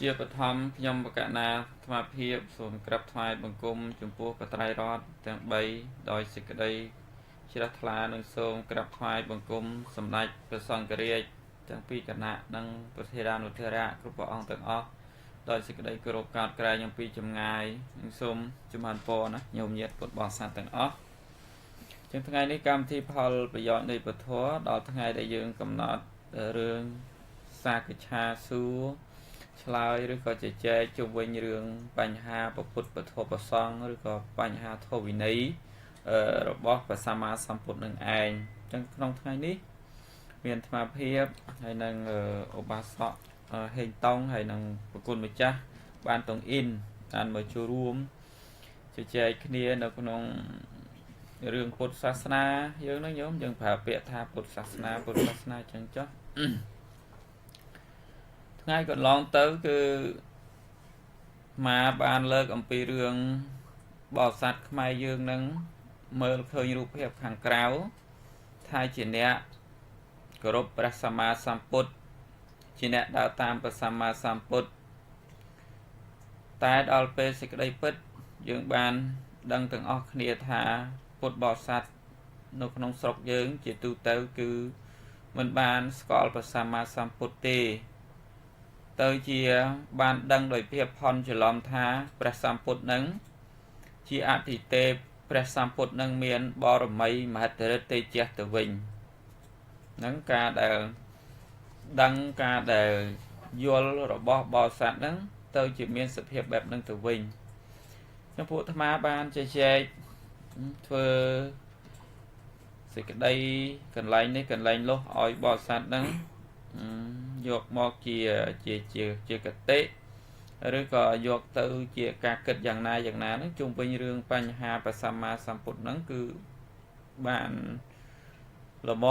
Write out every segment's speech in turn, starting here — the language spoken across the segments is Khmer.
ជាបឋមខ្ញុំបកណាអាត្មាភាពសូមក្រាបថ្វាយបង្គំចំពោះបត្រៃរតន៍ទាំង3ដោយសេចក្តីជ្រះថ្លានិងសូមក្រាបថ្វាយបង្គំសម្ដេចព្រះសង្ឃរាជទាំងពីរគណៈនិងប្រធារានុធរៈគ្រប់ព្រះអង្គទាំងអស់ដោយសេចក្តីគោរពកោតក្រែងអំពីចម្ងាយនិងសូមចម្រើនពរណាញោមញាតិពុទ្ធបរិស័ទទាំងអស់ចឹងថ្ងៃនេះកម្មវិធីផលប្រយោជន៍នៃពធដល់ថ្ងៃដែលយើងកំណត់រឿងសាកឆាសួរឆ្លើយឬក៏ជជែកជុំវិញរឿងបញ្ហាពុទ្ធពធប្រសង្ឃឬក៏បញ្ហាធម៌វិន័យរបស់ព្រះសម្មាសម្ពុទ្ធនឹងឯងអញ្ចឹងក្នុងថ្ងៃនេះមានអាត្មាភាពហើយនឹងឧបាសកហេងតង់ហើយនឹងប្រគុណម្ចាស់បានតងអ៊ីនបានមកចូលរួមជជែកគ្នានៅក្នុងរឿងពុទ្ធសាសនាយើងហ្នឹងញោមយើងប្រើពាក្យថាពុទ្ធសាសនាពុទ្ធសាសនាអញ្ចឹងចុះថ្ងៃកន្លងទៅគឺមកបានលើកអំពីរឿងបរិស័ទខ្មែរយើងនឹងមើលឃើញរូបភាពខាងក្រៅថាជាអ្នកគោរពព្រះសម្មាសម្ពុទ្ធជាអ្នកដើរតាមព្រះសម្មាសម្ពុទ្ធតែដល់ពេលសេចក្តីពិតយើងបានដឹងទាំងអស់គ្នាថាពុទ្ធបរិស័ទនៅក្នុងស្រុកយើងជាទូទៅគឺមិនបានស្គាល់ព្រះសម្មាសម្ពុទ្ធទេទៅជាបានដឹងដោយភាពផន់ច្រឡំថាព្រះសម្ពុទ្ធនឹងជាអតិទេពព្រះសម្ពុទ្ធនឹងមានបរមីមហិទ្ធិឫទ្ធិទេជៈទៅវិញហ្នឹងការដែលដឹងការដែលយល់របស់បរិស័ទហ្នឹងទៅជាមានសភាពបែបហ្នឹងទៅវិញចំពោះអាត្មាបានជជែកធ្វើសេចក្តីកន្លែងនេះកន្លែងនោះឲ្យបរិស័ទហ្នឹងយកមកជាជាជាជាកតិឬក៏យកទៅជាការគិតយ៉ាងណាយ៉ាងណាហ្នឹងជុំវិញរឿងបញ្ហាព្រះសម្មាសម្ពុទ្ធហ្នឹងគឺបានល្ម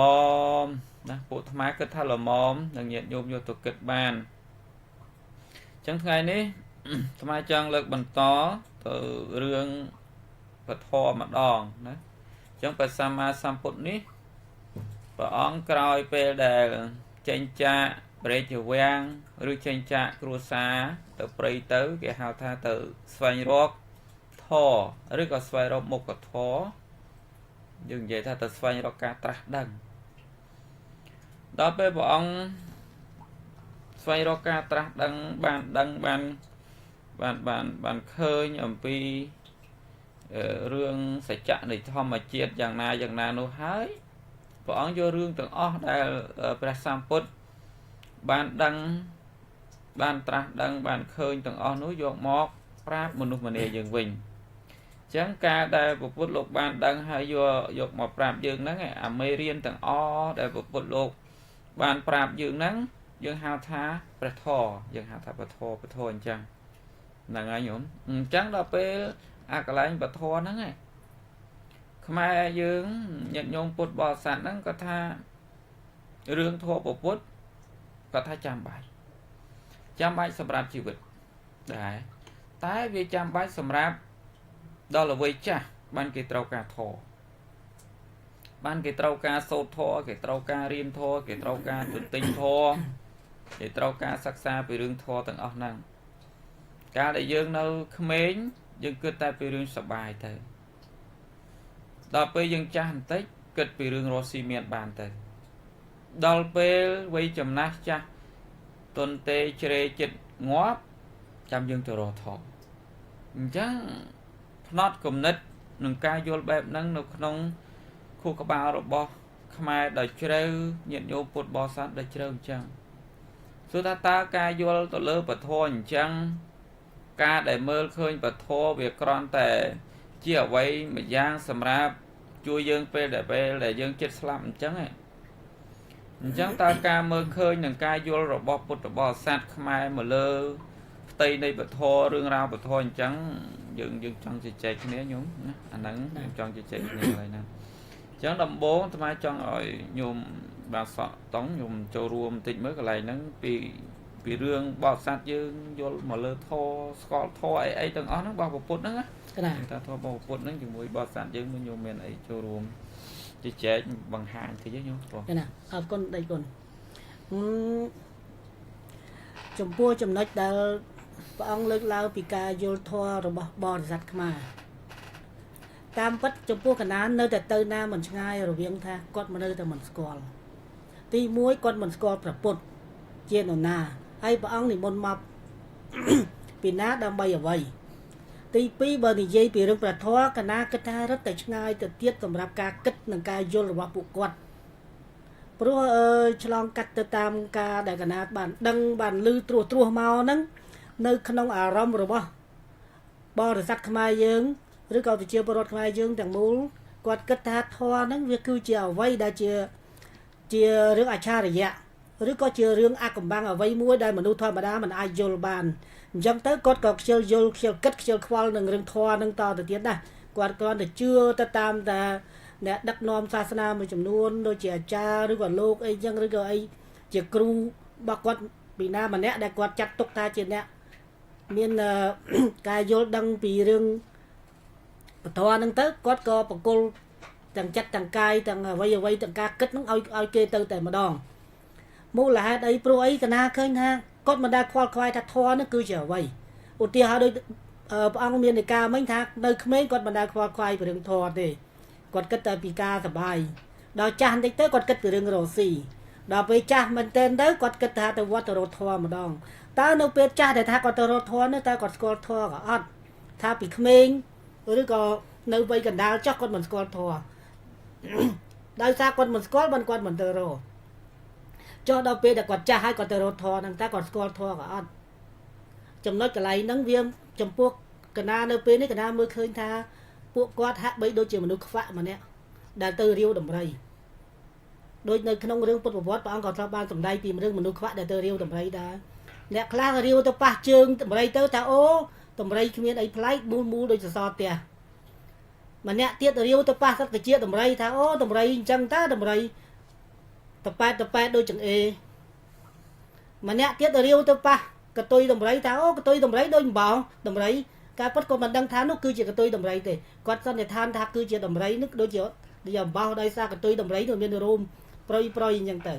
មណាពួកអាត្មាគិតថាល្មមនឹងញាតិញោមយកទៅគិតបានអញ្ចឹងថ្ងៃនេះអាត្មាចង់លើកបន្តទៅរឿងពធម្ដងណាអញ្ចឹងព្រះសម្មាសម្ពុទ្ធនេះព្រះអង្គក្រោយពេលដែលចេញចាកព្រះរាជវាំងឬចេញចាកគ្រួសារទៅព្រៃទៅគេហៅថាទៅស្វែងរកធម៌ឬក៏ស្វែងរកមុខធម៌យើងនិយាយថាទៅស្វែងរកការត្រាស់ដឹងដល់ពេលព្រះអង្គស្វែងរកការត្រាស់ដឹងបានដឹងបានបានបានបានឃើញអំពីរឿងសច្ចៈនៃធម្មជាតិយ៉ាងណាយ៉ាងណានោះហើយព្រះអង្គយករឿងទាំងអស់ដែលព្រះសម្ពុទ្ធបានដឹងបានត្រាស់ដឹងបានឃើញទាំងអស់នោះយកមកប្រាប់មនុស្សម្នាយើងវិញអញ្ចឹងការដែលព្រះពុទ្ធលោកបានដឹងហើយយកយកមកប្រាប់យើងហ្នឹងអាមេរៀនទាំងអស់ដែលព្រះពុទ្ធលោកបានប្រាប់យើងហ្នឹងយើងហៅថាព្រះធម៌យើងហៅថាព្រះធម៌ព្រះធម៌អញ្ចឹងហ្នឹងហើយញោមអញ្ចឹងដល់ពេលអាកន្លែងព្រះធម៌ហ្នឹងឯងខ្មែរយើងញាតិញោមពុទ្ធបរិស័ទហ្នឹងគាត់ថារឿងធម៌ពុទ្ធគាត់ថាចាំបាច់ចាំបាច់សម្រាប់ជីវិតដែរតែវាចាំបាច់សម្រាប់ដល់វ័យចាស់បានគេត្រូវការធម៌បានគេត្រូវការសូត្រធម៌គេត្រូវការរៀនធម៌គេត្រូវការទន្ទិញធម៌គេត្រូវការសិក្សាពីរឿងធម៌ទាំងអស់ហ្នឹងកាលដែលយើងនៅក្មេងយើងគិតតែពីរឿងសបាយទៅដល់ពេលយើងចាស់បន្តិចគិតពីរឿងរស់ស៊ីមានបានទៅដល់ពេលវ័យចំណាស់ចាស់ទុនទេជ្រេចិត្តងាប់ចាំយើងទៅរកធម៌អញ្ចឹងផ្នត់គំនិតនឹងការយល់បែបហ្នឹងនៅក្នុងខួរក្បាលរបស់ខ្មែរដោយជ្រៅញាតិញោមពុទ្ធបរិស័ទដោយជ្រៅអញ្ចឹងសួរថាតើការយល់ទៅលើពធអញ្ចឹងការដែលមើលឃើញពធវាគ្រាន់តែជាអ្វីមួយយ៉ាងសម្រាប់ជួយយើងពេលដែលយើងចិត្តស្លាប់អញ្ចឹងអញ្ចឹងតើការមើលឃើញនិងការយល់របស់ពុទ្ធបរិស័ទខ្មែរមកលើផ្ទៃនៃពធរឿងរ៉ាវពធអញ្ចឹងយើងយើងចង់ជជែកគ្នាញោមណាអាហ្នឹងខ្ញុំចង់ជជែកគ្នាហើយណាអញ្ចឹងដំបូងអាត្មាចង់ឲ្យញោមបាទសក់តង់ញោមចូលរួមបន្តិចមើលកន្លែងហ្នឹងពីពីរឿងបរិស័ទយើងយល់មកលើធម៌ស្គាល់ធម៌អីអីទាំងអស់ហ្នឹងរបស់ពុទ្ធហ្នឹងណាថាធម៌របស់ពុទ្ធហ្នឹងជាមួយបរិស័ទយើងញោមមានអីចូលរួមជជែកបង្ហាញតិចញោមបង ណាអរគុណដៃគុណ ចំពោះចំណុចដែលព្រះអង្គលើកឡើងពីការយល់ធម៌របស់បរិស័ទខ្មែរតាមពិតចំពោះកណាននៅតែទៅណាមិនឆ្ងាយរវាងថាគាត់មិននៅតែមិនស្គាល់ទី1គាត់មិនស្គាល់ព្រះពុទ្ធជានរណាហើយព្រះអង្គនិមន្តមក ពីណាដើម្បីអ្វីទី2បើនិយាយពីរឿងព្រះធម៌កណាគិតថារត់តែឆ្ងាយទៅទៀតសម្រាប់ការគិតនិងការយល់របស់ពួកគាត់ព្រោះឆ្លងកាត់ទៅតាមការដែលកណាបានដឹងបានឮត្រួសត្រាសមកហ្នឹងនៅក្នុងអារម្មណ៍របស់បរិស័ទខ្មែរយើងឬក៏ប្រជាពលរដ្ឋខ្មែរយើងទាំងមូលគាត់គិតថាធម៌ហ្នឹងវាគឺជាអ្វីដែលជារឿងអច្ឆរិយៈឬក៏ជារឿងអាកំបាំងអ្វីមួយដែលមនុស្សធម្មតាមិនអាចយល់បានអញ្ចឹងទៅគាត់ក៏ខ្ជិលយល់ខ្ជិលគិតខ្ជិលខ្វល់នឹងរឿងធម៌នឹងតទៅទៀតណាគាត់គ្រាន់តែជឿទៅតាមតែអ្នកដឹកនាំសាសនាមួយចំនួនដូចជាអាចារ្យឬក៏លោកអីចឹងឬក៏អីជាគ្រូរបស់គាត់ពីណាម្នាក់ដែលគាត់ចាត់ទុកថាជាអ្នកមានការយល់ដឹងពីរឿងពធហ្នឹងទៅគាត់ក៏បកគលទាំងចិត្តទាំងកាយទាំងអ្វីអ្វីទាំងការគិតហ្នឹងឲ្យគេទៅតែម្ដងមូលហេតុអីព្រោះអីកណាឃើញថាគាត់មិនដែលខ្វល់ខ្វាយថាធម៌ហ្នឹងគឺជាអ្វីឧទាហរណ៍ដូចព្រះអង្គមានឯកាមិញថានៅក្មេងគាត់មិនដែលខ្វល់ខ្វាយពីរឿងធម៌ទេគាត់គិតតែពីការសបាយដល់ចាស់បន្តិចទៅគាត់គិតពីរឿងរស់ស៊ីដល់ពេលចាស់មែនទែនទៅគាត់គិតថាទៅវត្តទៅរកធម៌ម្ដងតើនៅពេលចាស់ដែលថាគាត់ទៅរកធម៌នោះតើគាត់ស្គាល់ធម៌ក៏អត់ថាពីក្មេងឬក៏នៅវ័យកណ្ដាលចុះគាត់មិនស្គាល់ធម៌ដោយសារគាត់មិនស្គាល់បានគាត់មិនទៅរកចុះដល់ពេលដែលគាត់ចាស់ហើយគាត់ទៅរកធម៌ហ្នឹងតើគាត់ស្គាល់ធម៌ក៏អត់ចំណុចកន្លែងហ្នឹងវាចំពោះកណានៅពេលនេះកណាមើលឃើញថាពួកគាត់ហាក់បីដូចជាមនុស្សខ្វាក់ម្នាក់ដែលទៅរាវដំរីដូចនៅក្នុងរឿងពុទ្ធប្រវត្តិព្រះអង្គក៏ធ្លាប់បានសម្ដែងពីរឿងមនុស្សខ្វាក់ដែលទៅរាវដំរីដែរអ្នកខ្លះរាវទៅប៉ះជើងដំរីទៅថាអូដំរីគ្មានអីប្លែកមូលមូលដូចសសរផ្ទះម្នាក់ទៀតរាវទៅប៉ះសត្វតិចដំរីថាអូដំរីអញ្ចឹងតាដំរីតប៉ែតតប៉ែតដូចចង្អេម្នាក់ទៀតរាវទៅប៉ះកតុយដំរីថាអូកតុយដំរីដូចអំបោដំរីការពិតគាត់មិនដឹងថានោះគឺជាកតុយដំរីទេគាត់សន្និដ្ឋានថាគឺជាដំរីនោះដូចជាអំបោដោយសារកតុយដំរីនោះមានរោមប្រយប្រយអញ្ចឹងទៅ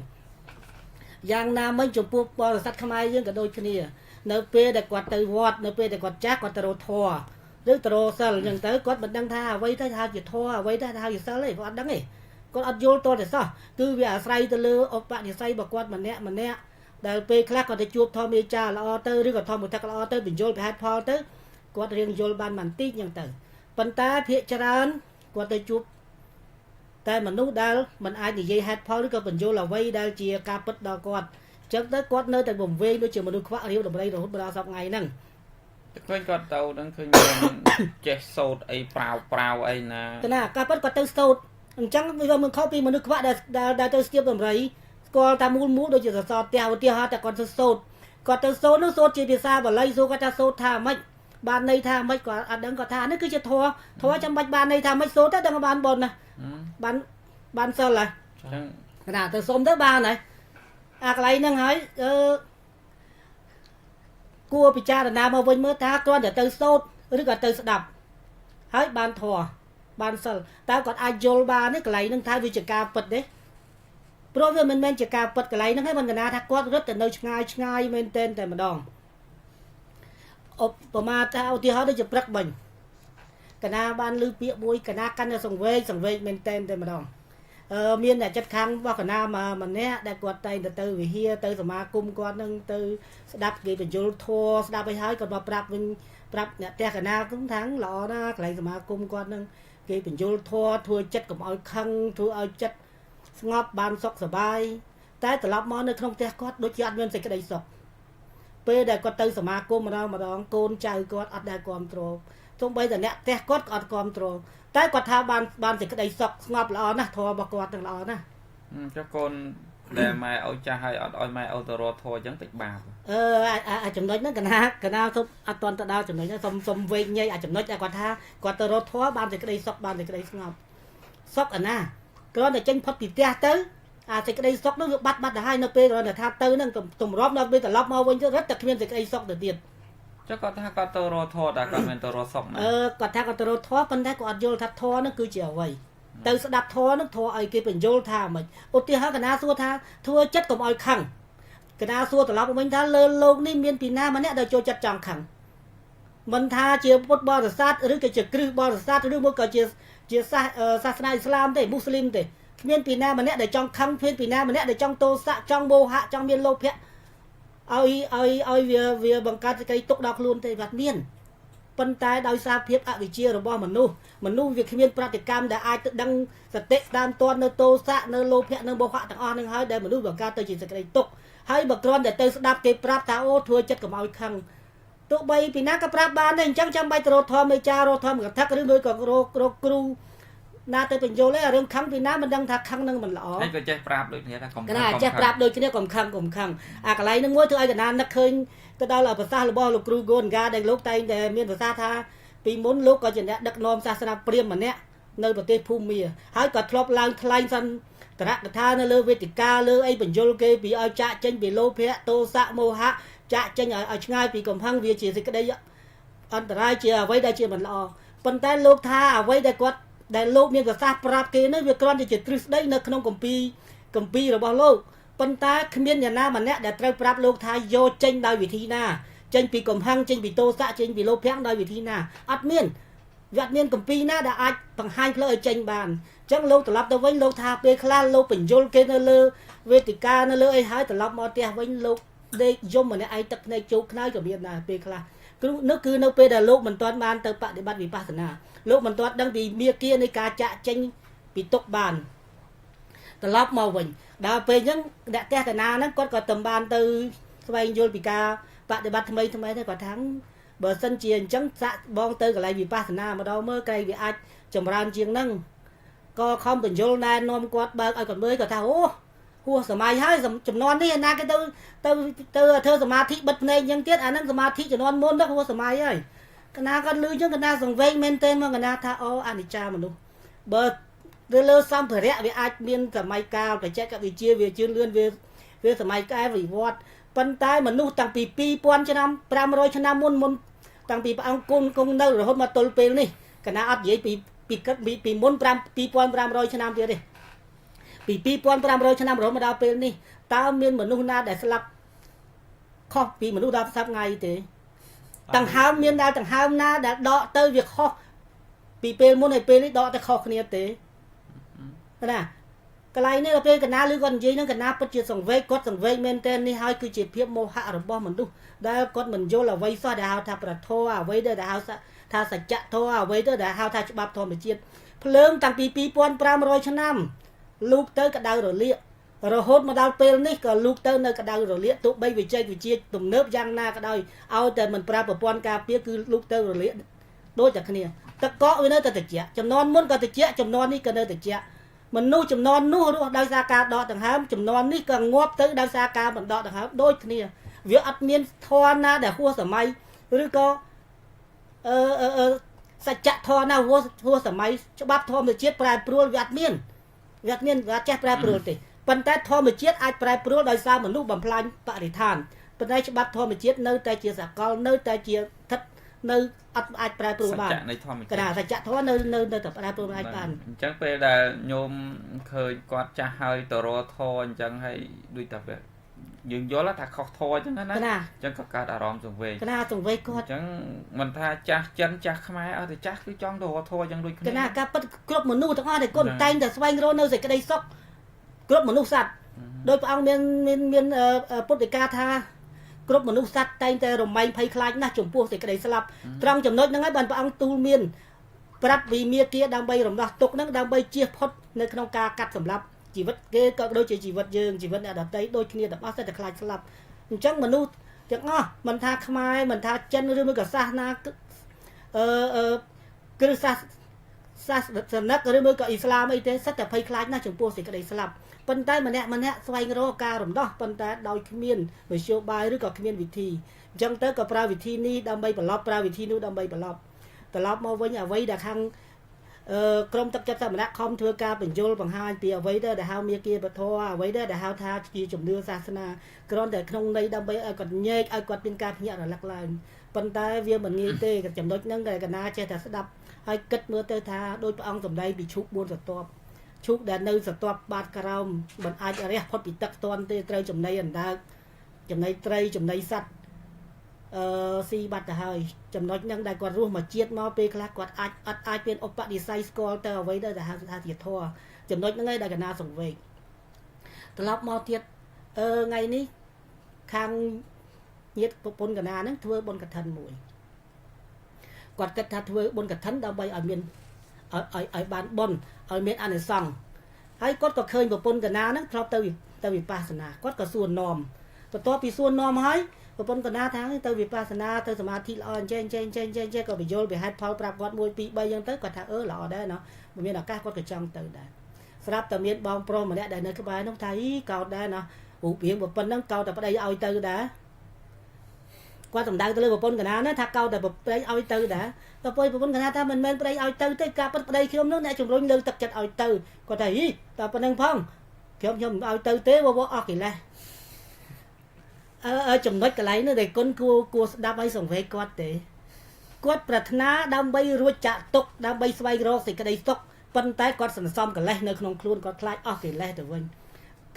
យ៉ាងណាមិញចំពោះបរិស័ទខ្មែរយើងក៏ដូចគ្នានៅពេលដែលគាត់ទៅវត្តនៅពេលដែលគាត់ចាស់គាត់ទៅរកធម៌ឬទៅរកសិលអញ្ចឹងទៅគាត់មិនដឹងថាអ្វីទៅថាជាធម៌អ្វីទៅថាជាសិលទេគាត់អត់ដឹងទេគាត់អត់យល់តតែសោះគឺវាអាស្រ័យទៅលើឧបនិស្ស័យរបស់គាត់ម្នាក់ម្នាក់ដែលពេលខ្លះគាត់ទៅជួបធម្មយាចារល្អទៅឬក៏ធម្មទឹកល្អទៅបញ្យល់ពីហេតុផលទៅគាត់រៀងយល់បានបន្តិចអញ្ចឹងទៅប៉ុន្តែភាគច្រើនគាត់ទៅជួបតែមនុស្សដែលមិនអាចនិយាយហេតុផលឬក៏បញ្យល់អ្វីដែលជាការពិតដល់គាត់អញ្ចឹងទៅគាត់នៅតែវង្វេងដូចជាមនុស្សខ្វាក់រាវដំរីរហូតដល់សប្តាហ៍ថ្ងៃហ្នឹង ឃើញគាត់ទៅហ្នឹងឃើញមានចេះសូត្រអីប្រាវប្រាវអីណា ណាការពិតគាត់ទៅសូត្រអញ្ចឹងវាមិនខុសពីមនុស្សខ្វាក់ដែលទៅស្ទាបដំរីស្គាល់ថាមូលមូលដូចជាសសរផ្ទះឧទាហរណ៍តែគាត់ទៅសូត្រគាត់ទៅសូត្រនោះសូត្រជាភាសាបាលីសូត្រគាត់ថាសូត្រថាម៉េចបានន័យថាម៉េចគាត់អត់ដឹងគាត់ថានេះគឺជាធម៌ធម៌ចាំបាច់បានន័យថាម៉េចសូត្រទៅដឹងបានបុណ្យណាបានសិលហើយ ចឹង ណាទៅសុំទៅបានហើយអាកន្លែងហ្នឹងហើយអឺគួរពិចារណាមកវិញមើលថាគ្រាន់តែទៅសូត្រឬក៏ទៅស្ដាប់ហើយបានធម៌បានសិលតើគាត់អាចយល់បានទេកន្លែងហ្នឹងថាវាជាការពិតទេព្រោះវាមិនមែនជាការពិតកន្លែងហ្នឹងឯងមិនកណាថាគាត់រត់ទៅនៅឆ្ងាយឆ្ងាយមែនទែនតែម្ដងឧបមាថាឧទាហរណ៍ដូចជាព្រឹកមិញកណាបានឮពាក្យមួយកណាកាន់តែសង្វេគសង្វេគមែនទែនតែម្ដងមានអ្នកចិត្តខាងរបស់កណាម្នាក់ដែលគាត់តែងទៅវិហារទៅសមាគមគាត់នឹងទៅស្ដាប់គេបញ្យលធម៌ស្ដាប់ឲ្យហើយគាត់មកប្រាប់វិញប្រាប់អ្នកផ្ទះកណាហ្នឹងថាល្អណាស់កន្លែងសមាគមគាត់នឹងគេបញ្យលធម៌ធ្វើចិត្តកុំឲ្យខឹងធ្វើឲ្យចិត្តស្ងប់បានសុខសប្បាយតែត្រឡប់មកនៅក្នុងផ្ទះគាត់ដូចជាអត់មានសេចក្តីសុខពេលដែលគាត់ទៅសមាគមម្ដងម្ដងកូនចៅគាត់អត់ដែលគ្រប់គ្រងទោះបីតែអ្នកផ្ទះគាត់ក៏អត់គ្រប់គ្រងតែគាត់ថាបានសេចក្តីសុខស្ងប់ល្អណាស់ធម៌របស់គាត់ទាំងល្អណាស់ ចុះកូនដែលម៉ែឲ្យចាស់ហើយអត់ឲ្យម៉ែឲ្យទៅរកធម៌អញ្ចឹងតិចបាប អឺអាចំណុចហ្នឹងកណាកណាសុំអត់ទាន់ទៅដល់ចំណុចហ្នឹងសុំវែកញែកអាចំណុចដែលគាត់ថាគាត់ទៅរកធម៌បានសេចក្តីសុខបានសេចក្តីស្ងប់សុខអាណាគ្រាន់តែចេញផុតពីផ្ទះទៅអាសេចក្តីសុខនោះវាបាត់បាត់ទៅហើយនៅពេលគ្រាន់តែថាទៅហ្នឹងទម្រាំដល់ពេលត្រឡប់មកវិញទៅរត់តែគ្មានសេចក្តីសុខទៅទៀត ចុះគាត់ថាគាត់ទៅរកធម៌តែគាត់មិនទៅរកសុខណា អឺគាត់ថាគាត់ទៅរកធម៌ប៉ុន្តែគាត់អត់យល់ថាធម៌ហ្នឹងគឺជាអ្វីទៅស្ដាប់ធម៌ហ្នឹងធម៌ឲ្យគេបញ្យល់ថាម៉េចឧទាហរណ៍កណាសួរថាធ្វើចិត្តកុំឲ្យខឹង កណាសួរត្រឡប់មកវិញថាលើលោកនេះមានពីណាម្នាក់ដែលចូលចិត្តចង់ខឹងមិនថាជាពុទ្ធបរិស័ទឬក៏ជាគ្រឹះបរិស័ទឬមួយក៏ជាជាសាសនាអ៊ីស្លាមទេមូស្លីមទេគ្មានពីណាម្នាក់ដែលចង់ខឹងគ្មានពីណាម្នាក់ដែលចង់ទោសៈចង់មោហៈចង់មានលោភៈឲ្យឲ្យឲ្យវាវាបង្កើតសេចក្តីទុកដល់ខ្លួនទេបាទមានប៉ុន្តែដោយសារភាពអវិជ្ជារបស់មនុស្សមនុស្សវាគ្មានប្រតិកម្មដែលអាចទៅដឹងសតិតាមទាន់នៅទោសៈនៅលោភៈនៅមោហៈទាំងអស់នឹងហើយដែលមនុស្សបង្កើតទៅជាសេចក្តីទុកហើយបើគ្រាន់តែទៅស្ដាប់គេប្រាប់ថាអូធ្វើចិត្តកុំឲ្យខឹងទោះបីពីណាក៏ប្រាប់បានដែរអញ្ចឹងចាំបាច់ទៅរកធម្មមេចារកធម្មកថាឬមួយក៏រកគ្រូណាទៅបញ្យល់ឯរឿងខឹងពីណាមិនដឹងថាខឹងនឹងមិនល្អ ហើយក៏ចេះប្រាប់ដូចគ្នាថាកុំ កណាចេះប្រាប់ដូចគ្នាកុំខឹងកុំខឹងអាកន្លែងនឹងមួយធ្វើឲ្យកណានឹកឃើញទៅដល់ប្រសាសន៍របស់លោកគ្រូហ្គោនកាដែលលោកតែងតែមានប្រសាសន៍ថាពីមុនលោកក៏ជាអ្នកដឹកនាំសាសនាព្រាហ្មណ៍ម្នាក់នៅប្រទេសភូមាហើយក៏ធ្លាប់ឡើងថ្លែងសន្ទរកថានៅលើវេទិកាលើអីបញ្យលគេពីឲ្យចាក់ចេញពីលោភៈទោសៈមោហៈចាក់ចេញឲ្យឆ្ងាយពីកំហឹងវាជាសេចក្តីអន្តរាយជាអ្វីដែលជាមិនល្អប៉ុន្តែលោកថាអ្វីដែលគាត់ដែលលោកមានប្រសាសន៍ប្រាប់គេនោះវាគ្រាន់តែជាទ្រឹស្ដីនៅក្នុងគម្ពីរគម្ពីររបស់លោកប៉ុន្តែគ្មានអ្នកណាម្នាក់ដែលត្រូវប្រាប់លោកថាយកចេញដោយវិធីណាចេញពីកំហឹងចេញពីទោសៈចេញពីលោភៈដោយវិធីណាអត់មានវាអត់មានគម្ពីរណាដែលអាចបង្ហាញផ្លូវឲ្យចេញបានអញ្ចឹងលោកត្រឡប់ទៅវិញលោកថាពេលខ្លះលោកបញ្យលគេនៅលើវេទិកានៅលើអីហើយត្រឡប់មកផ្ទះវិញលោកដេកយំម្នាក់ឯងទឹកភ្នែកជោកខ្នើយក៏មានដែរពេលខ្លះគឺនោះគឺនៅពេលដែលលោកមិនទាន់បានទៅបដិបត្តិវិបស្សនាលោកមិនទាន់ដឹងពីមាគានៃការចាក់ចេញពីទុកបានត្រឡប់មកវិញដល់ពេលអញ្ចឹងអ្នកផ្ទះកណាហ្នឹងគាត់ក៏តំបានទៅស្វែងយល់ពីការបដិបត្តិថ្មីថ្មីទៅគាត់ថាបើសិនជាអញ្ចឹងសាក់បងទៅកន្លែងវិបស្សនាម្ដងមើលក្រែងវាអាចចម្រើនជាងហ្នឹងក៏ខំបញ្យលណែនាំគាត់បើកឲ្យគាត់មើលគាត់ថាអូហួសសម័យហើយចំនួននេះណាគេទៅទៅទៅធ្វើសមាធិបិទភ្នែកអញ្ចឹងទៀតអាហ្នឹងសមាធិចំនួនមុនទៅហួសសម័យហើយកណាគាត់លឺអញ្ចឹងកណាសង្វេងមែនទែនមកកណាថាអូអនិច្ចាមនុស្សបើទៅលើសម្ភារៈវាអាចមានសម័យកាលបច្ចេកវិទ្យាវាជឿនលឿនវាវាសម័យកាលវិវត្តប៉ុន្តែមនុស្សតាំងពី2000ឆ្នាំ500ឆ្នាំមុនមុនតាំងពីព្រះអង្គគុណគង់នៅរហូតមកទល់ពេលនេះកណាអត់និយាយពីពីពីមុន5 2500ឆ្នាំទៀតទេពី2500ឆ្នាំរហូតមកដល់ពេលនេះតើមានមនុស្សណាដែលស្លាប់ខុសពីមនុស្សដល់សប្ថ្ងៃទេដង្ហើមមានដែលដង្ហើមណាដែលដកទៅវាខុសពីពេលមុនហើយពេលនេះដកទៅខុសគ្នាទេណាកន្លែងនេះដល់ពេលកណាឬគាត់និយាយនឹងកណាពិតជាសង្វេគគាត់សង្វេគមែនទែននេះហើយគឺជាភាពមោហៈរបស់មនុស្សដែលគាត់មិនយល់អ្វីសោះដែលហៅថាប្រធរអ្វីដែលហៅថាសច្ចធម៌អ្វីទៅដែលហៅថាច្បាប់ធម្មជាតិភ្លើងតាំងពី2500ឆ្នាំលូកទៅក្តៅរលាករហូតមកដល់ពេលនេះក៏លូកទៅនៅក្តៅរលាកទោះបីវិជ័យវិជាទំនើបយ៉ាងណាក៏ដោយឲ្យតែមិនប្រើប្រព័ន្ធការពារគឺលូកទៅរលាកដូចតែគ្នាទឹកកកវានៅតែត្រជាក់ចំនួនមុនក៏ត្រជាក់ចំនួននេះក៏នៅត្រជាក់មនុស្សចំនួននោះរស់ដោយសារការដកដង្ហើមចំនួននេះក៏ងាប់ទៅដោយសារការមិនដកដង្ហើមដូចគ្នាវាអត់មានធម៌ណាដែលហួសសម័យឬក៏អឺអឺសច្ចធម៌ណាហួសហួសសម័យច្បាប់ធម្មជាតិប្រែប្រួលវាអត់មានវាអត់មានវាអត់ចេះប្រែប្រួលទេប៉ុន្តែធម្មជាតិអាចប្រែប្រួលដោយសារមនុស្សបំផ្លាញបរិស្ថានប៉ុន្តែច្បាប់ធម្មជាតិនៅតែជាសកលនៅតែជាស្ថិតនៅអត់អាចប្រែប្រួលបាន សច្ចៈនៃធម្ម ជាតិសច្ចៈធម៌នៅនៅនៅតែប្រែប្រួលអាចបាន អញ្ចឹងពេលដែលញោមឃើញគាត់ចាស់ហើយទៅរកធម៌អញ្ចឹងហើយដូចតែយើងយល់ថាខុសធម៌អញ្ចឹងណាអញ្ចឹងក៏កើតអារម្មណ៍សង្វេគ កណាសង្វេគគាត់ អញ្ចឹងមិនថាចាស់ចិនចាស់ខ្មែរអត់ទេចាស់គឺចង់ទៅរកធម៌អញ្ចឹងដូចគ្នា កណាការពិតគ្រប់មនុស្សទាំងអស់ដែលគាត់តែងតែស្វែងរកនៅសេចក្តីសុខគ្រប់មនុស្សសត្វដោយព្រះអង្គមានមានមានពុទ្ធិកាថាគ្រប់មនុស្សសត្វតែងតែរមែងភ័យខ្លាចណាស់ចំពោះសេចក្តីស្លាប់ត្រង់ចំណុចហ្នឹងហើយបានព្រះអង្គទូលមានប្រាប់វិមាគាដើម្បីរំដោះទុក្ខហ្នឹងដើម្បីជៀសផុតនៅក្នុងការកាត់សម្លាប់ជីវិតគេក៏ដូចជាជីវិតយើងជីវិតអ្នកដទៃដូចគ្នាទាំងអស់តែខ្លាចស្លាប់អញ្ចឹងមនុស្សទាំងអស់មិនថាខ្មែរមិនថាចិនឬមួយក៏សាសនាអឺអឺគ្រឹះសាសសាសនិកឬមួយក៏អ៊ីស្លាមអីទេសិតតែភ័យខ្លាចណាស់ចំពោះសេចក្តីស្លាប់ប៉ុន្តែម្នាក់ម្នាក់ស្វែងរកការរំដោះប៉ុន្តែដោយគ្មានមធ្យោបាយឬក៏គ្មានវិធីអញ្ចឹងទៅក៏ប្រើវិធីនេះដើម្បីប្រឡប់ប្រើវិធីនោះដើម្បីប្រឡប់ត្រឡប់មកវិញអ្វីដែលខាងអឺក្រុមទឹកចិត្តសមណៈខំធ្វើការបញ្យលបង្ហាញពីអ្វីដែលហៅមាគាពធអ្វីដែលហៅថាជាជំនឿសាសនាគ្រាន់តែក្នុងន័យដើម្បីឲ្យគាត់ញែកឲ្យគាត់មានការភ្ញាក់រលឹកឡើងប៉ុន្តែវាមិនងាយទេចំណុចហ្នឹងដែលកណាចេះតែស្ដាប់ហើយគិតមើលទៅថាដោយព្រះអង្គសម្ដែងពីឈូក4ស្រទាប់ឈូកដែលនៅស្រទាប់បាតក្រោមមិនអាចរះផុតពីទឹកតាន់ទេត្រូវចំណីអណ្ដើក ចំណីត្រីចំណីសត្វស៊ីបាត់ទៅហើយចំណុចហ្នឹងដែលគាត់រស់មួយជាតិមកពេលខ្លះគាត់អាចអត់អាចមានឧបនិស្ស័យស្គាល់ទៅអ្វីទៅដែលហៅថាជាធម៌ចំណុចហ្នឹងឯងដែលកណាសង្វេគត្រឡប់មកទៀតថ្ងៃនេះខាងញាតិប្រពន្ធកណាហ្នឹងធ្វើបុណ្យកឋិនមួយគាត់គិតថាធ្វើបុណ្យកឋិនដើម្បីឲ្យមានឲ្យបានបុណ្យឲ្យមានអានិសង្សហើយគាត់ក៏ឃើញប្រពន្ធកណាហ្នឹងធ្លាប់ទៅវិបស្សនាគាត់ក៏សួរនាំបន្ទាប់ពីសួរនាំហើយប្រពន្ធកណាថាទៅវិបស្សនាទៅសមាធិល្អអញ្ចេះអញ្ចេះអញ្ចេះអញ្ចេះក៏បញ្យល់ពីហេតុផលប្រាប់គាត់1 2 3អញ្ចឹងទៅគាត់ថាល្អដែរណោះមានឱកាសគាត់ក៏ចង់ទៅដែរស្រាប់តែមានបងប្រុសម្នាក់ដែលនៅក្បែរនោះថាអីកោតដែរណោះរូបរាងប្រពន្ធហ្នឹងកោតតែប្តីឲ្យទៅដែរគាត់សំដៅទៅលើប្រពន្ធកណាណាថាកោតតែប្តីឲ្យទៅដែរដល់ពេលប្រពន្ធកណាថាមិនមែនប្តីឲ្យទៅទេការពិតប្តីខ្ញុំនោះអ្នកជំរុញលើកទឹកចិត្តឲ្យទៅគាត់ថាអីតែប៉ុណ្្នឹងផងខ្ញុំមិនឲ្យទៅទេវអស់កិលេសចំណុចកន្លែងនោះដែលគុណគួរស្ដាប់ឲ្យសង្វេគគាត់ទេគាត់ប្រាថ្នាដើម្បីរួចចាក់ទុកដើម្បីស្វែងរកសេចក្តីសុខប៉ុន្តែគាត់សន្សំកិលេសនៅក្នុងខ្លួនគាត់ខ្លាចអស់កិលេសទៅវិញ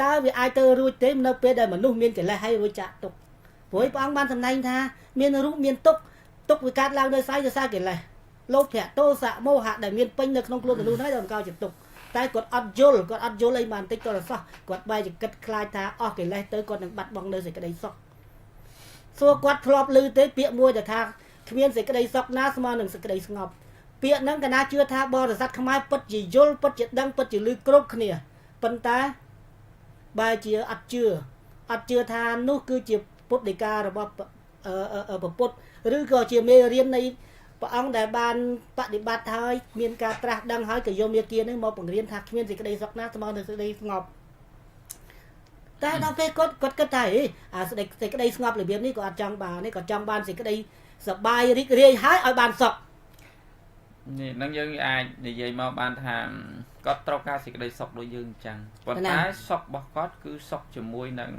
តើវាអាចទៅរួចទេនៅពេលដែលមនុស្សមានកិលេសហើយរួចចាក់ទុកព្រោះព្រះអង្គបានសម្ដែងថាមានរូបមានទុក្ខទុក្ខវាកើតឡើងដោយសារកិលេសលោភៈទោសៈមោហៈដែលមានពេញនៅក្នុងខ្លួនមនុស្សហ្នឹងដល់កោជាទុក្ខតែគាត់អត់យល់គាត់អត់យល់អីបានតិចក៏សោះគាត់បែរជាគិតខ្លាចថាអស់កិលេសទៅគាត់នឹងបាត់បង់នៅសេចក្តីសុខសួរគាត់ធ្លាប់ឮទេពាក្យមួយដែលថាគ្មានសេចក្តីសុខណាស្មើនឹងសេចក្តីស្ងប់ពាក្យហ្នឹងកណាជឿថាបរិស័ទខ្មែរពិតជាយល់ពិតជាដឹងពិតជាឮគ្រប់គ្នាប៉ុន្តែបែរជាអត់ជឿថានោះគឺជាពុទ្ធដីការបស់ព្រះពុទ្ធឬក៏ជាមេរៀននៃព្រះអង្គដែលបានបដិបត្តិហើយមានការត្រាស់ដឹងហើយក៏យកមេគានេះមកបង្រៀនថាគ្មានសេចក្តីសុខណាស្មើនឹងសេចក្តីស្ងប់តែដល់ពេលគាត់គិតថាអាសេចក្តីស្ងប់របៀបនេះក៏អត់ចង់បានទេក៏ចង់បានសេចក្តីសប្បាយរីករាយហើយឲ្យបានសុខនេះនឹងយើងអាចនិយាយមកបានថាគាត់ត្រូវការសេចក្តីសុខដូចយើងអញ្ចឹងប៉ុន្តែសុខរបស់គាត់គឺសុខជាមួយនឹង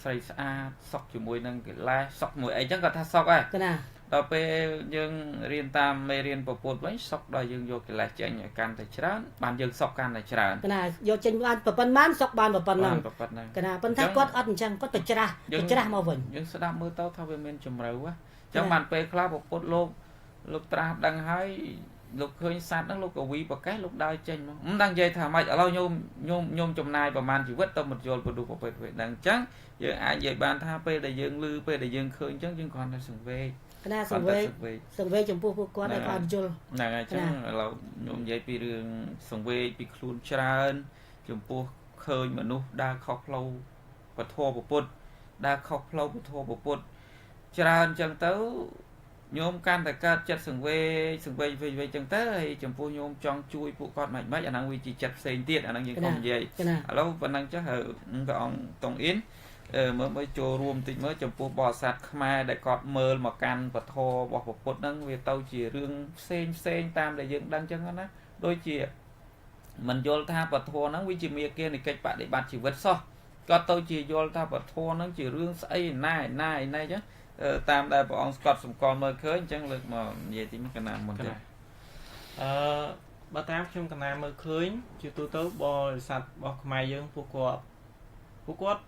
ស្រីស្អាតសុខជាមួយនឹងកិលេសសុខមួយអីចឹងគាត់ថាសុខហើយណាដល់ពេលយើងរៀនតាមមេរៀនពពុទ្ធវិញសុខដល់យើងយកកិលេសចេញឲ្យកាន់តែច្រើនបានយើងសុខកាន់តែច្រើនណាយកចេញបានប៉ុណ្ណសុខបានប៉ុណ្ណឹងណាប៉ុន្តែគាត់អត់អញ្ចឹងគាត់ទៅច្រាស់មកវិញយើងស្ដាប់មើលទៅថាវាមានជំរឿអញ្ចឹងបានពេលខ្លះពពុទ្ធលោកត្រាស់ដឹងហើយលោកឃើញសត្វហ្នឹងលោកកវីប្រកេះលោកដើរចេញមកមិនដឹងនិយាយថាម៉េចឥឡូវញោមចំណាយប្រហែលជីវិតទៅមិនយល់ពនុះប្រពៃហ្នឹងអញ្ចឹងយើងអាចនិយាយបានថាពេលដែលយើងឮពេលដែលយើងឃើញអញ្ចឹងយើងគ្រាន់តែសង្វេគណាសង្វេគចំពោះពួកគាត់ដែលគាត់យល់ហ្នឹងហើយអញ្ចឹងឥឡូវខ្ញុំនិយាយពីរឿងសង្វេគពីខ្លួនច្រើនចំពោះឃើញមនុស្សដើរខុសផ្លូវពធពុទ្ធដើរខុសផ្លូវពធពុទ្ធច្រើនអញ្ចឹងទៅញោមកាន់តែកើតចិត្តសង្វេគវិញចឹងទៅហើយចំពោះញោមចង់ជួយពួកគាត់មិនអាហ្នឹងវាជាចិត្តផ្សេងទៀតអាហ្នឹងយើងកុំនិយាយឥឡូវប៉ុណ្ណឹងចុះព្រះអង្គតុងអ៊ីនមើលចូលរួមតិចមើលចំពោះបរិស័ទខ្មែរដែលគាត់មើលមកកាន់ពធរបស់ពុទ្ធហ្នឹងវាទៅជារឿងផ្សេងតាមដែលយើងដឹងចឹងណាដូចជាមិនយល់ថាពធហ្នឹងវាជាមេគានៃកិច្ចបដិបត្តិជីវិតសោះគាត់ទៅជាយល់ថាពធហ្នឹងជារឿងស្អីណាណាណាចឹងតាមដែលព្រះអង្គស្កត់សម្គាល់មើលឃើញអញ្ចឹងលើកមកនិយាយតិចកណាមុនទេបើតាមខ្ញុំកណាមើលឃើញជាទូទៅបរិស័ទរបស់ខ្មែរយើងពួកគាត់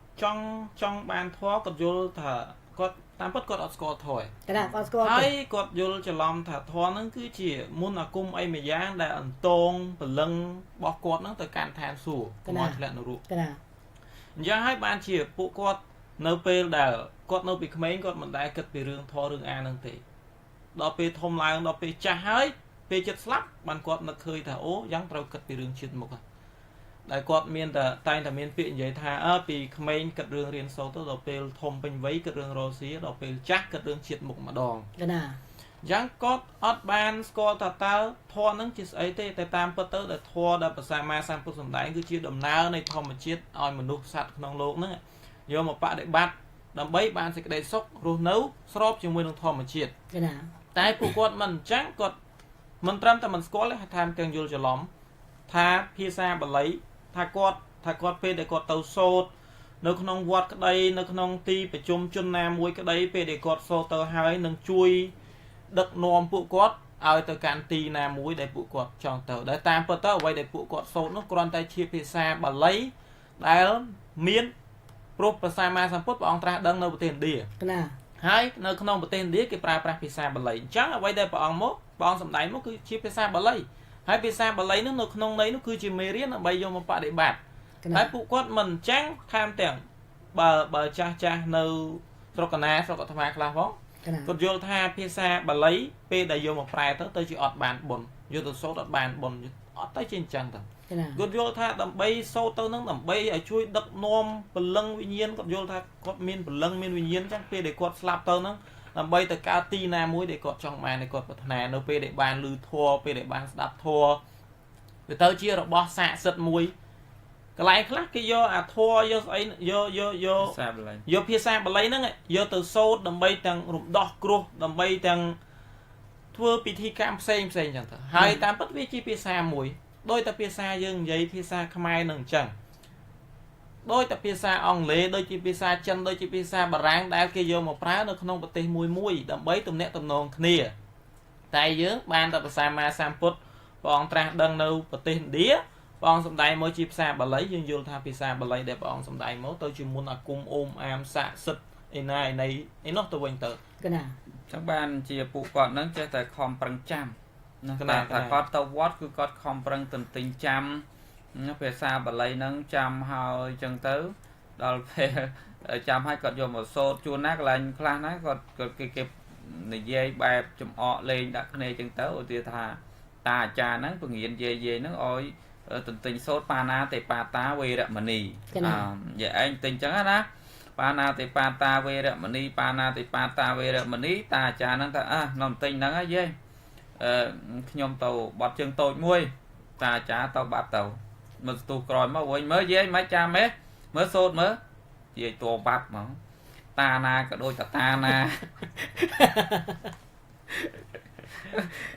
ចង់បានធម៌គាត់យល់ថាគាត់តាមពិតគាត់អត់ស្គាល់ធម៌ទេណាគាត់ស្គាល់ហើយគាត់យល់ច្រឡំថាធម៌ហ្នឹងគឺជាមុនអាគមអីមួយយ៉ាងដែលអន្តងព្រលឹងរបស់គាត់ហ្នឹងទៅកាន់ឋានសួគ៌កុំឲ្យធ្លាក់នរកណាអញ្ចឹងហើយបានជាពួកគាត់នៅពេលដែលគាត់នៅពីក្មេងគាត់មិនដែលគិតពីរឿងធម៌រឿងអាហ្នឹងទេដល់ពេលធំឡើងដល់ពេលចាស់ហើយពេលចិត្តស្លាប់បានគាត់នឹកឃើញថាអូយ៉ាងត្រូវគិតពីរឿងជាតិមុខដែលគាត់មានតែតែងតែមានពាក្យនិយាយថាពីក្មេងគិតរឿងរៀនសូត្រទៅដល់ពេលធំពេញវ័យគិតរឿងរស់ស៊ីដល់ពេលចាស់គិតរឿងជាតិមុខម្ដងណាអញ្ចឹងគាត់អត់បានស្គាល់ថាតើធម៌ហ្នឹងជាស្អីទេតែតាមពិតទៅដែលធម៌ដែលព្រះសម្មាសម្ពុទ្ធសម្ដែងគឺជាដំណើរនៃធម្មជាតិឲ្យមនុស្សសត្វក្នុងលោកហ្នឹងយកមកបដិបត្តិដើម្បីបានសេចក្តីសុខរស់នៅស្របជាមួយនឹងធម្មជាតិណាតែពួកគាត់មិនអញ្ចឹងគាត់មិនត្រឹមតែមិនស្គាល់ទេហើយថែមទាំងយល់ច្រឡំថាភាសាបាលីថាគាត់ពេលដែលគាត់ទៅសូត្រនៅក្នុងវត្តក្តីនៅក្នុងទីប្រជុំជនណាមួយក្តីពេលដែលគាត់សូត្រទៅហើយនឹងជួយដឹកនាំពួកគាត់ឲ្យទៅកាន់ទីណាមួយដែលពួកគាត់ចង់ទៅដែលតាមពិតទៅអ្វីដែលពួកគាត់សូត្រនោះគ្រាន់តែជាភាសាបាលីដែលមាន ព្រោះព្រះសម្មាសម្ពុទ្ធព្រះអង្គត្រាស់ដឹងនៅប្រទេសឥណ្ឌា ណា ហើយនៅក្នុងប្រទេសឥណ្ឌាគេប្រើប្រាស់ភាសាបាលីអញ្ចឹងអ្វីដែលព្រះអង្គមកព្រះអង្គសម្ដែងមកគឺជាភាសាបាលីហើយភាសាបាលីនោះនៅក្នុងន័យនោះគឺជាមេរៀនដើម្បីយកមកបដិបត្តិតែពួកគាត់មិនអញ្ចឹងថែមទាំងបើចាស់ចាស់នៅស្រុកកណាស្រុកអាត្មាខ្លះផងគាត់យល់ថាភាសាបាលីពេលដែលយកមកប្រែទៅជាអត់បានបុណ្យយកទៅសូត្រអត់បានបុណ្យអត់ទៅជាអញ្ចឹងទៅគាត់យល់ថាដើម្បីសូត្រទៅនឹងដើម្បីឲ្យជួយដឹកនាំព្រលឹងវិញ្ញាណគាត់យល់ថាគាត់មានព្រលឹងមានវិញ្ញាណអញ្ចឹងពេលដែលគាត់ស្លាប់ទៅនឹងដើម្បីទៅកើតទីណាមួយដែលគាត់ចង់បានដែលគាត់ប្រាថ្នានៅពេលដែលបានឮធម៌ពេលដែលបានស្ដាប់ធម៌វាទៅជារបស់ស័ក្តិសិទ្ធិមួយកន្លែងខ្លះគេយកអាធម៌យកស្អីយកយកយក ភាសាបាលី យកភាសាបាលីហ្នឹងយកទៅសូត្រដើម្បីទាំងរំដោះគ្រោះដើម្បីទាំងធ្វើពិធីកម្មផ្សេងផ្សេងចឹងទៅហើយតាមពិតវាជាភាសាមួយដោយតែភាសាយើងនិយាយភាសាខ្មែរនឹងអញ្ចឹងដោយតែភាសាអង់គ្លេសដូចជាភាសាចិនដូចជាភាសាបារាំងដែលគេយកមកប្រើនៅក្នុងប្រទេសមួយមួយដើម្បីទំនាក់ទំនងគ្នាតែយើងបានតែភាសាមាសម្ពុទ្ធព្រះអង្គត្រាស់ដឹងនៅប្រទេសឥណ្ឌាព្រះអង្គសម្ដែងមកជាភាសាបាលីយើងយល់ថាភាសាបាលីដែលព្រះអង្គសម្ដែងមកទៅជាមុនអាគមអូមអាមស័ក្តិសិទ្ធិឯណាឯណីឯនោះទៅវិញទៅ កណា ចឹងបានជាពួកគាត់នឹងចេះតែខំប្រឹងចាំណាតែថាគាត់ទៅវត្តគឺគាត់ខំប្រឹងទន្ទិញចាំភាសាបាលីហ្នឹងចាំហើយចឹងទៅដល់ពេលចាំហើយគាត់យកមកសូត្រជួនណាកន្លែងខ្លះណាគាត់គេនិយាយបែបចំអកលេងដាក់គ្នាចឹងទៅឧទាហរណ៍ថាតាអាចារ្យហ្នឹងពង្រៀនយាយយាយហ្នឹងឲ្យទន្ទិញសូត្របាណាតិបាតាវេរមណីយាយឯងទិញចឹងណាបាណាតិបាតាវេរមណីបាណាតិបាតាវេរមណីតាអាចារ្យហ្នឹងថាអើនំទិញហ្នឹងហ៎យាយអឺខ្ញុំទៅបត់ជើងតូចមួយតាអាចារ្យទៅបាត់ទៅមកស្ទុះក្រោយមកវិញមើលយាយមិនចាំទេមើលសូត្រមើលយាយតួបាត់ហ្មងតាណាក៏ដូចតាតាណា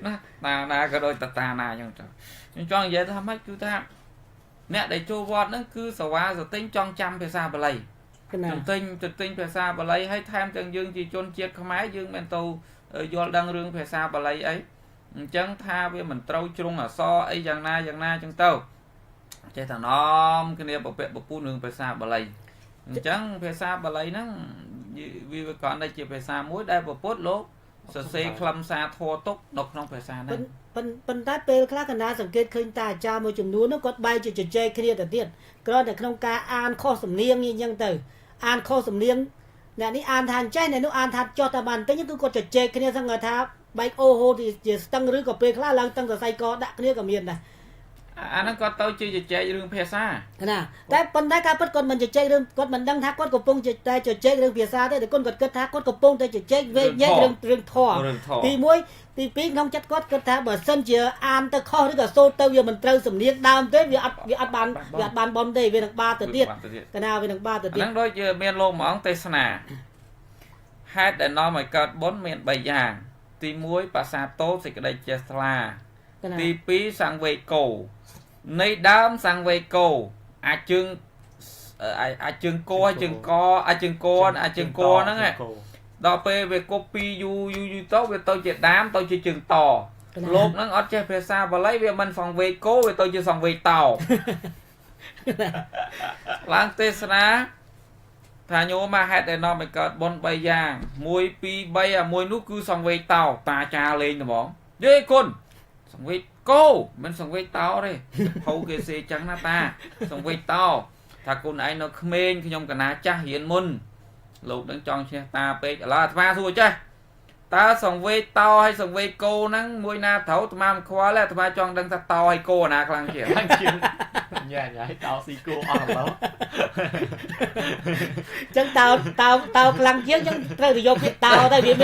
ណាតាណាក៏ដូចតាតាណាអញ្ចឹងទៅខ្ញុំចង់និយាយថាម៉េចគឺថាអ្នកដែលចូលវត្តហ្នឹងគឺសវ៉ាសទិញចង់ចាំភាសាបាលីទិញភាសាបាលីហើយថែមទាំងយើងជាជនជាតិខ្មែរយើងមិនទៅយល់ដឹងរឿងភាសាបាលីអីអញ្ចឹងថាវាមិនត្រូវជ្រុងអសរអីយ៉ាងណាយ៉ាងណាអញ្ចឹងទៅចេះតែនាំគ្នាពពាក់ពពូនរឿងភាសាបាលីអញ្ចឹងភាសាបាលីហ្នឹងវាគ្រាន់តែជាភាសាមួយដែលព្រះពុទ្ធលោកសរសេរខ្លឹមសារធម៌ទុកនៅក្នុងភាសាហ្នឹង ប៉ុន្តែពេលខ្លះកណាសង្កេតឃើញតាអាចារ្យមួយចំនួននោះគាត់បែរជាជជែកគ្នាទៅទៀតគ្រាន់តែក្នុងការអានខុសសំនៀងអញ្ចឹងទៅអានខុសសំនៀងអ្នកនេះអានថាអញ្ចេះអ្នកនោះអានថាចោះតែបានបន្តិចគឺគាត់ជជែកគ្នាសឹងថាបែកអូហូជាស្ទឹងឬក៏ពេលខ្លះឡើងតឹងសរសៃកដាក់គ្នាក៏មានដែរ អាហ្នឹងគាត់ទៅជាជជែករឿងភាសា ណាតែប៉ុន្តែការពិតគាត់មិនជជែករឿងគាត់មិនដឹងថាគាត់កំពុងតែជជែករឿងភាសាទេតែគាត់គិតថាគាត់កំពុងតែជជែកវែកញែករឿងធម៌ទី1ទី2ក្នុងចិត្តគាត់គិតថាបើសិនជាអានទៅខុសឬក៏សូត្រទៅវាមិនត្រូវសំនៀងដើមទេវាអត់បានបនទេវានឹងបាទៅទៀតកណាវានឹងបាទៅទៀត ហ្នឹងដូចជាមានលោកមួយអង្គទេសនាហេតុដែលនាំឲ្យកើតបុណ្យមាន3យ៉ាងទី1បាសាតោសេចក្តីចេះថ្លាទី2សង្វេគោនៃដើមសង្វេគោអាចជើងអាចជើងគោជើងកអាចជើងគោអាចជើងគោហ្នឹងដល់ពេលវាកូពីយូយូយូទៅវាទៅជាដើមទៅជាជើងតលោកហ្នឹងអត់ចេះភាសាបាលីវាមិនសង្វេគោវាទៅជាសង្វេតោឡើងទេសនាថាញោមហេតុដែលនាំឲ្យកើតបុណ្យ3យ៉ាង1 2 3អាមួយនោះគឺសង្វេតោតាចាលេងត្មងយេគុណសង្វេគោមិនសង្វេតោទេហៅគេសេចឹងណាតាសង្វេតោថាគុណឯងនៅក្មេងខ្ញុំកណាចាស់រៀនមុនលោកនឹងចង់ឈ្នះតាពេកឥឡូវអាត្មាសួរចេះតើសង្វេតោហើយសង្វេគោហ្នឹងមួយណាត្រូវអាត្មាមិនខ្វល់ទេអាត្មាចង់ដឹងថាតោហើយគោណាខ្លាំងជាង ញ៉ាញ៉ៃតោស៊ីគោអស់ឥឡូវ ចឹងតោតោតោខ្លាំងជាងចឹងត្រូវទៅយកពាក្យតោទៅវា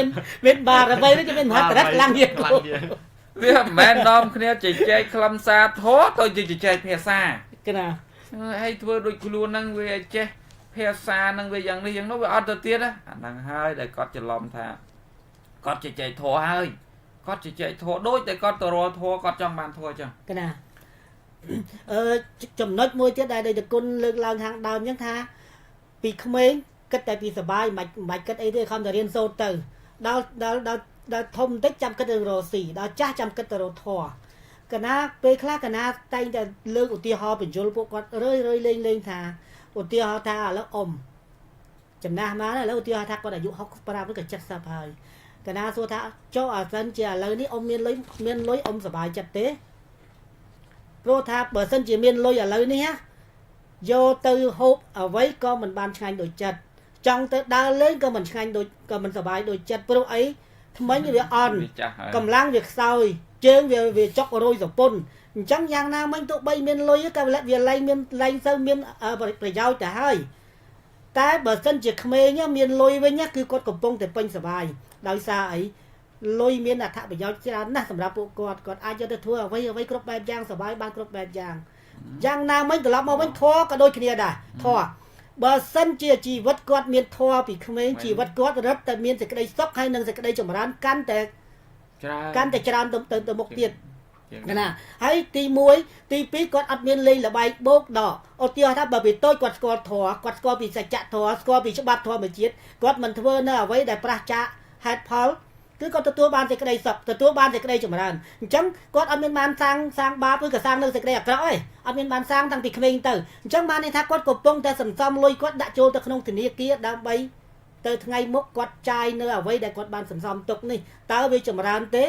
មានបារមីឬមានមហិទ្ធិឫទ្ធិខ្លាំងជាង វាមិនមែននាំគ្នាជជែកខ្លឹមសារធម៌ទៅជាជជែកភាសា កណា ហើយធ្វើដូចខ្លួនហ្នឹងវាចេះភាសាហ្នឹងវាយ៉ាងនេះយ៉ាងនោះវាអត់ទៅទៀតអាហ្នឹងហើយដែលគាត់ច្រឡំថាគាត់ជជែកធម៌ហើយគាត់ជជែកធម៌ដូចតែគាត់ទៅរកធម៌គាត់ចង់បានធម៌ចឹង កណាចំណុចមួយទៀតដែលដូចគុណលើកឡើងខាងដើមចឹងថាពីក្មេងគិតតែពីសបាយមិនគិតអីទេខំតែរៀនសូត្រទៅដល់ដល់ដល់ដល់ធំបន្តិចចាំគិតរឿងរកស៊ីដល់ចាស់ចាំគិតទៅរកធម៌កណាពេលខ្លះកណាតែងតែលើកឧទាហរណ៍បញ្យលពួកគាត់រឿយរឿយលេងលេងថាឧទាហរណ៍ថាឥឡូវអ៊ំ ចំណាស់មកឥឡូវឧទាហរណ៍ថាគាត់អាយុ65ឬក៏70ហើយកណាសួរថាចុះអាសិនជាឥឡូវនេះអ៊ំមានលុយមានលុយអ៊ំសប្បាយចិត្តទេព្រោះថាបើសិនជាមានលុយឥឡូវនេះយកទៅហូបអ្វីក៏មិនបានឆ្ងាញ់ដូចចិត្តចង់ទៅដើរលេងក៏មិនឆ្ងាញ់ដូចក៏មិនសប្បាយដូចចិត្តព្រោះអីថ្មិញវាអន់កម្លាំងវាខ្សោយជើងវាចុករយសពុនអញ្ចឹងយ៉ាងណាមិញទោះបីមានលុយក៏វាលែងមានលែងសូវមានប្រយោជន៍ទៅហើយតែបើសិនជាក្មេងមានលុយវិញគឺគាត់កំពុងតែពេញសប្បាយដោយសារអីលុយមានអត្ថប្រយោជន៍ច្រើនណាស់សម្រាប់ពួកគាត់គាត់អាចយកទៅធ្វើអ្វីអ្វីគ្រប់បែបយ៉ាងសប្បាយបានគ្រប់បែបយ៉ាងយ៉ាងណាមិញត្រឡប់មកវិញធម៌ក៏ដូចគ្នាដែរធម៌បើសិនជាជីវិតគាត់មានធម៌ពីក្មេងជីវិតគាត់រឹតតែមានសេចក្តីសុខហើយនិងសេចក្តីចម្រើនកាន់តែច្រើនទៅមុខទៀតណាហើយទី1ទី2គាត់អត់មានលេងល្បែងបោកដកឧទាហរណ៍ថាបើពីតូចគាត់ស្គាល់ធម៌គាត់ស្គាល់ពីសច្ចធម៌ស្គាល់ពីច្បាប់ធម្មជាតិគាត់មិនធ្វើនៅអ្វីដែលប្រឆាចហេតុផលគឺគាត់ទទួលបានសេចក្តីសុខទទួលបានសេចក្តីចម្រើនអញ្ចឹងគាត់អត់មានបានសាងបាបឬក៏សាងនៅសេចក្តីអាក្រក់ទេអត់មានបានសាងតាំងពីក្មេងទៅអញ្ចឹងបានន័យថាគាត់កំពុងតែសន្សំលុយគាត់ដាក់ចូលទៅក្នុងធនាគារដើម្បីទៅថ្ងៃមុខគាត់ចាយនៅអ្វីដែលគាត់បានសន្សំទុកនេះតើវាចម្រើនទេ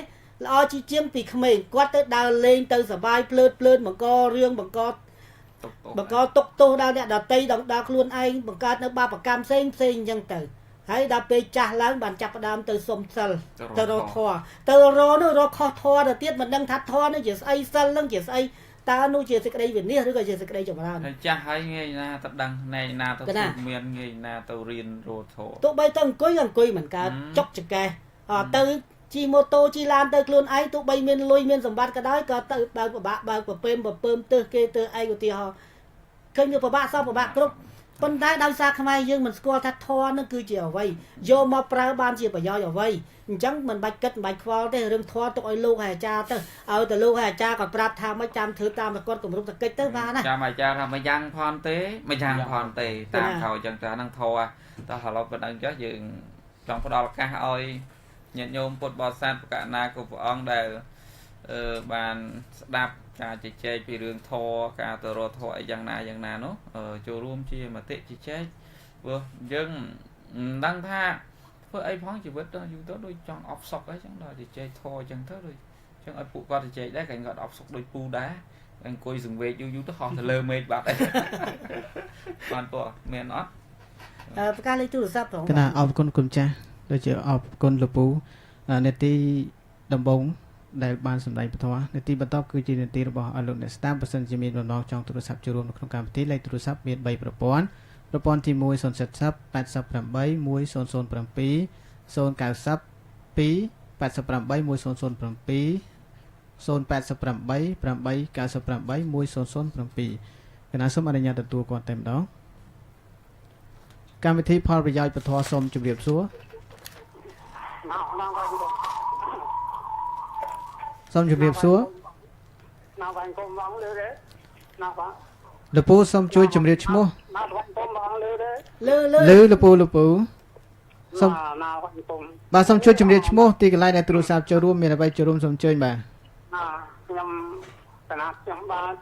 ល្អជាជាងពីក្មេងគាត់ទៅដើរលេងទៅសប្បាយភ្លើតភ្លើនបង្ករឿងបង្កទុកទោសដល់អ្នកដទៃដល់ខ្លួនឯងបង្កើតនៅបាបកម្មផ្សេងផ្សេងអញ្ចឹងទៅហើយដល់ពេលចាស់ឡើងបានចាប់ផ្ដើមទៅសុំសិលទៅរកធម៌ទៅរកនោះរកខុសធម៌ទៅទៀតមិនដឹងថាធម៌នឹងជាស្អីសិលនឹងជាស្អីតើនោះជាសេចក្តីវិនិច្ឆ័យឬក៏ជាសេចក្តីចម្រើនហើយចាស់ហើយងាយណាទៅដឹងណែណាទៅមានងាយណាទៅរៀនរកធម៌ទោះបីទៅអង្គុយអង្គុយមិនកើតចុកចកេះទៅជិះម៉ូតូជិះឡានទៅខ្លួនឯងទោះបីមានលុយមានសម្បត្តិក៏ដោយក៏ទៅបើកពិបាកបើកប្រពើមទើសគេទើសឯងឧទាហរណ៍ឃើញវាពិបាកសោះពិបាកគ្រប់ប៉ុន្តែដោយសារខ្មែរយើងមិនស្គាល់ថាធម៌នឹងគឺជាអ្វីយកមកប្រើបានជាប្រយោជន៍អ្វីអញ្ចឹងមិនបាច់គិតមិនបាច់ខ្វល់ទេរឿងធម៌ទុកឲ្យលោកហើយអាចារ្យទៅឲ្យទៅលោកហើយអាចារ្យក៏ប្រាប់ថាមិនចាំធ្វើតាមតែគាត់គម្រប់តកិច្ចទៅបានណាចាំអាចារ្យថាមិនយ៉ាងផនទេមិនយ៉ាងផនទេតាមក្រោយអញ្ចឹងតែហ្នឹងធម៌តោះឥឡូវប៉ុណ្ណឹងចុះយើងចង់ផ្ដល់ឱកាសឲ្យញាតិញោមពុទ្ធបរិស័ទបកណាគ្រប់ព្រះអង្គដែលបានស្ដាប់ការជជែកពីរឿងធម៌ការទៅរកធម៌អីយ៉ាងណាយ៉ាងណានោះចូលរួមជាមតិជជែកព្រោះយើងមិនដឹងថាធ្វើអីផងជីវិតដល់យូរទៅដូចចង់អបសុកអីចឹងដល់ជជែកធម៌ចឹងទៅដូចចឹងឲ្យពួកគាត់ជជែកដែរគាត់អបសុកដូចពូដែរអង្គុយសង្វេគយូរយូរទៅហោះទៅលើមេឃបាត់អីបានពណ៌មានអត់ប្រកាសលេខទូរស័ព្ទផងកណាអរគុណគុណចាស់ដូចជាអរគុណលោកពូនេតិដំបងដែលបានសម្ដែងពធនេតិបន្តគឺជានេតិរបស់លោកអ្នកស្ដាប់បើសិនជាមានបំណងចង់ទូរស័ព្ទចូលរួមនៅក្នុងកម្មវិធីលេខទូរស័ព្ទមាន3ប្រព័ន្ធប្រព័ន្ធទី1 070 88 1007 090 2 88 1007 088 898 1007កណាសូមអនុញ្ញាតទទួលគាត់តែម្ដងកម្មវិធីផលប្រយោជន៍ពធសូមជម្រាបសួរសូមជម្រាបសួរណាវ៉ាញ់គុំបងលើទេណាបាទលោកពូសូមជួយជម្រាបឈ្មោះណាវ៉ាញ់គុំបងលើទេលើលោកពូលោកពូសូមណាវ៉ាញ់គុំបាទសូមជួយជម្រាបឈ្មោះទីកន្លែងដែលទូរស័ព្ទចូលរួមមានអ្វីចូលរួមសូមអញ្ជើញបាទណាខ្ញុំកណាខ្ញុំបាទ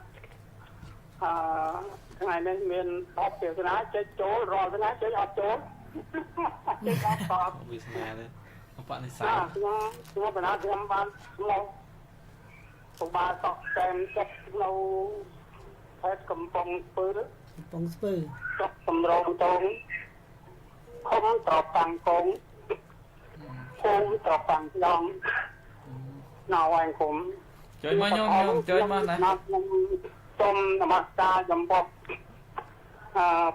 ថ្ងៃនេះមានបបទេសនាចេញចូលរាល់ថ្ងៃចេញអត់ចូលចេញអត់តបវាសនាទេឧបនិស្ស័យខ្ញុំកណាខ្ញុំបានមកឧបាសកសែនចិត្តនៅខេត្តកំពង់ស្ពឺកំពង់ស្ពឺចុកសម្រងតងឃុំត្រពាំងកងភូមិត្រពាំងដងណៅឯងគុំជួយមកញោមជួយមកណាខ្ញុំសូមនមស្ការចំពោះ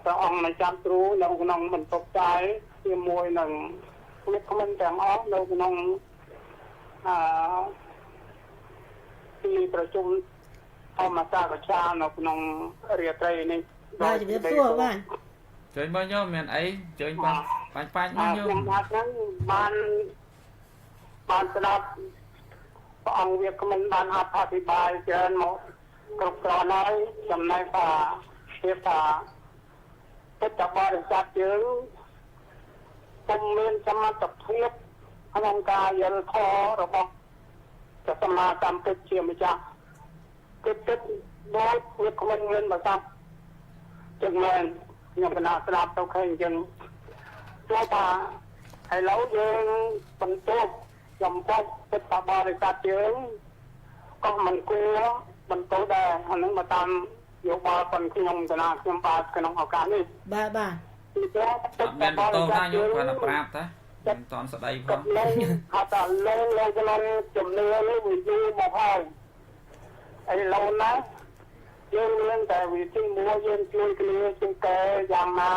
ព្រះអង្គម្ចាស់គ្រូនៅក្នុងបន្ទប់ចាយជាមួយនឹងវាគ្មិនទាំងអស់នៅក្នុងទីប្រជុំធម្មសាកឆានៅក្នុងរាត្រីនេះបាទជំរាបសួរបាទជួយមកញោមមានអីជួយបាញ់បាញ់មកញោមខ្ញុំបាទហ្នឹងបានស្ដាប់ព្រះអង្គវាគ្មិនបានអធិប្បាយច្រើនមកគ្រប់គ្រាន់ហើយចំណែកថាភាពថាពុទ្ធបរិស័ទយើងពុំមានសមត្ថភាពក្នុងការយល់ធម៌របស់ព្រះសម្មាសម្ពុទ្ធជាម្ចាស់គឺទឹកដូចវាគ្មិនមានប្រសាទចឹងមែនខ្ញុំកណាស្ដាប់ទៅឃើញអញ្ចឹង ចូលថាឥឡូវយើងបន្ទប់ចំពោះពុទ្ធបរិស័ទយើងក៏មិនគួរបន្តដែរអានឹងមកតាមយោបល់ប៉ុនខ្ញុំកណាខ្ញុំបាទក្នុងឱកាសនេះ បាទបាទ ពីព្រោះ អត់មានបន្តណាញោមគាត់តែប្រាប់តាមិនតន់ស្ដីផង ហៅថាលងលងក្នុងជំនឿនេះវាយូរមកហើយឥឡូវណាយើងមានតែវិធីមួយយើងជួយគ្នាជួយកែយ៉ាងណា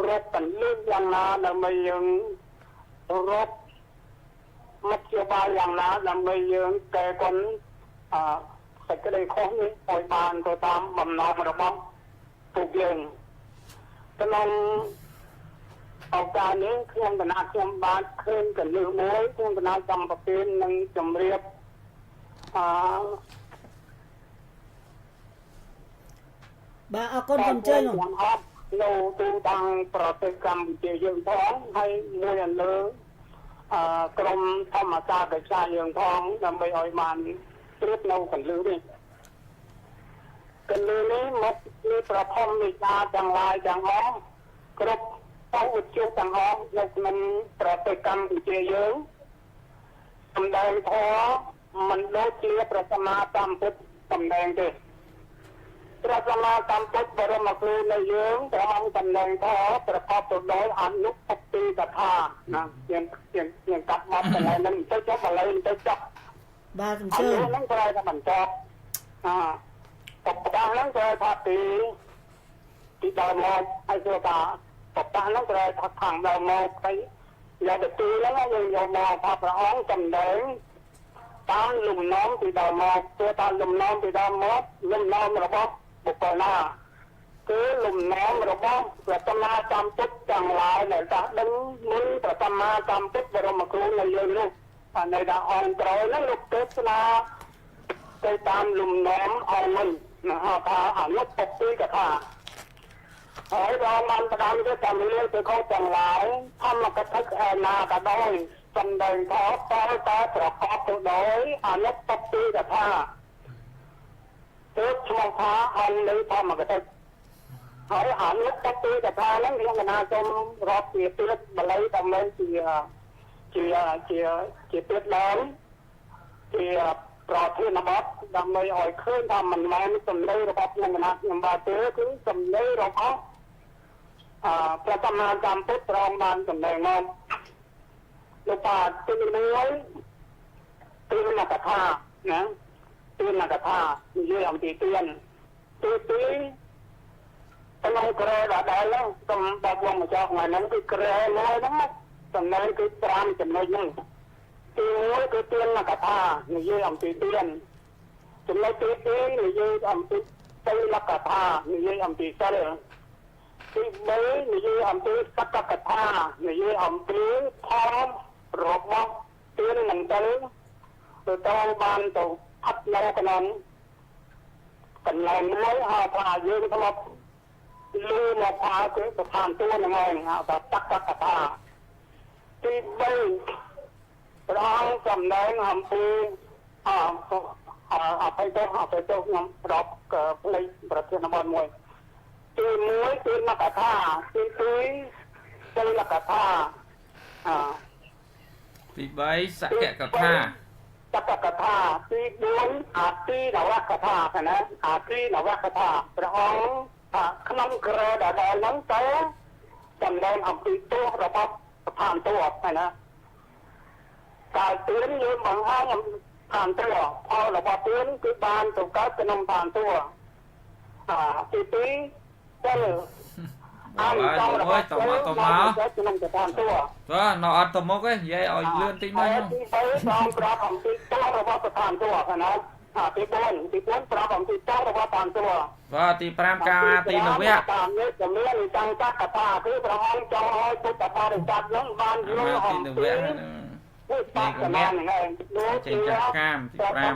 រកកលឹះយ៉ាងណាដើម្បីយើងរកមធ្យោបាយយ៉ាងណាដើម្បីយើងកែកុនអសេចក្តីខុសនេះឲ្យបានទៅតាមបំណងរបស់ពួកយើងក្នុងឱកាសនេះខ្ញុំកណាខ្ញុំបានឃើញកលឹះមួយខ្ញុំកណាចង់ប្រពៃនឹងជម្រាបអ បាទអរគុណខ្ញុំអញ្ជើញ អត់នៅទូទាំងប្រទេសកម្ពុជាយើងផងហើយមួយអលើអឺក្រមធម្មសាកិច្ចយើងផងដើម្បីឲ្យបានត្រៀបនៅកលឹះនេះកលឹះនេះមកពីប្រធមនិកាទាំងឡាយទាំងអស់គ្រប់បឧទ្យុទាំងអស់នៅក្នុងប្រទេសកម្ពុជាយើងសម្ដែងធម៌មិនដូចជាព្រះសម្មាសម្ពុទ្ធសម្ដែងទេព្រះសម្មាសម្ពុទ្ធបរមគ្រូនៃយើងព្រះអង្គសម្ដែងធម៌ប្រកបទៅដោយអនុបត្តិកថាណាជាងជាងជាងកាត់មកកន្លែងហ្នឹងទៅចុះកន្លែងទៅចុះ បាទសំជើញ ហ្នឹងប្រែថាបន្តអាបបតាហ្នឹងប្រែថាពីពីដើមមកហើយគឺថាបបតាហ្នឹងប្រែថាខាងដើមមកហើយយកទៅទីហ្នឹងយើងយកមកថាព្រះអង្គសម្ដែងតាមលំនាំពីដើមមកគឺតាមលំនាំពីដើមមកលំនាំរបស់បុគ្គលណាគឺលំនាំរបស់ព្រះសម្មាសម្ពុទ្ធទាំងឡាយដែលតាដឹងមុនព្រះសម្មាសម្ពុទ្ធបរមគ្រូនៃយើងនោះអានេះដល់អង្គក្រោយហ្នឹងលោកទេសនាទៅតាមលំនាំអង្គមុនណាហៅថាអនុបត្តិកថាហើយដល់បានផ្ដាំទៅតាមលៀទៅខុសទាំងឡាយធម្មកថាឯណាក៏ដោយសម្ដែងថាតើតើប្រកបទៅដោយអនុបត្តិកថាទើបឈ្មោះថាអង្គនៃធម្មកថាហើយអនុបត្តិកថាហ្នឹងខ្ញុំកណាសូមរាប់ជាទៀតបល័យដើម្បីជាជាជាជាទៀតដើមជាប្រធានបទដើម្បីឲ្យឃើញថាមិនមែនសម្ដីរបស់ខ្ញុំកណាខ្ញុំបាទទេគឺសម្ដីរបស់អព្រះសម្មាសម្ពុទ្ធព្រះអង្គបានសម្ដែងមកលោកបាទទី1ទានកថាណាទានកថានិយាយអំពីទានទី2ក្នុងក្រែដដែលហ្នឹងសូមបបវងម្ចាស់ថ្ងៃហ្នឹងគឺក្រែមួយហ្នឹងចំណុចគឺ5ចំណុចហ្នឹងទី1គឺទានកថានិយាយអំពីទានចំណុចទី2និយាយអំពីសីលកថានិយាយអំពីសិលទី3និយាយអំពីសកកថានិយាយអំពីផលរបស់ទាននឹងទៅទៅបានទៅអត់នៅក្នុងកន្លែងមួយហៅថាយើងធ្លាប់លឺមកថាគឺស្ថានទូហ្នឹងឯងហៅថាសកកថាទី3ព្រះអង្គសម្ដែងអំពីអភ័យទោសអភ័យទោសខ្ញុំរាប់ផ្លេចប្រធានបទមួយទី1គឺមកថាទី2សីលកថាអទី3សកកថាសកកថាទី4អាទីនវកថាណាអាទីនវកថាព្រះអង្គថាក្នុងក្រែដដែលហ្នឹងទៅសម្ដែងអំពីទោសរបស់ស្ថានទូតណាកាលទានយើងបង្ហាញស្ថានទូតផលរបស់ទានគឺបានទៅកើតក្នុងស្ថានទូតអាទី2សិលអញ្ចឹងរបស់តមកតមកក្នុងស្ថានទូតបាទនៅអត់ទៅមុខទេនិយាយឲ្យលឿនតិចមកទី3បងប្រាប់អំពីទោសរបស់ស្ថានទូតណាទី4ទី4ប្រាប់អំពីទោសរបស់ស្ថានទូត បាទទី5កាទីនវៈ តាមនេះជំនឿនៃចង្កកថាគឺព្រះអង្គចង់ឲ្យពុទ្ធបរិស័ទនឹងបានយល់អំពីពុទ្ធសាសនាហ្នឹងឯងដូច ជាកាមទី5 មាន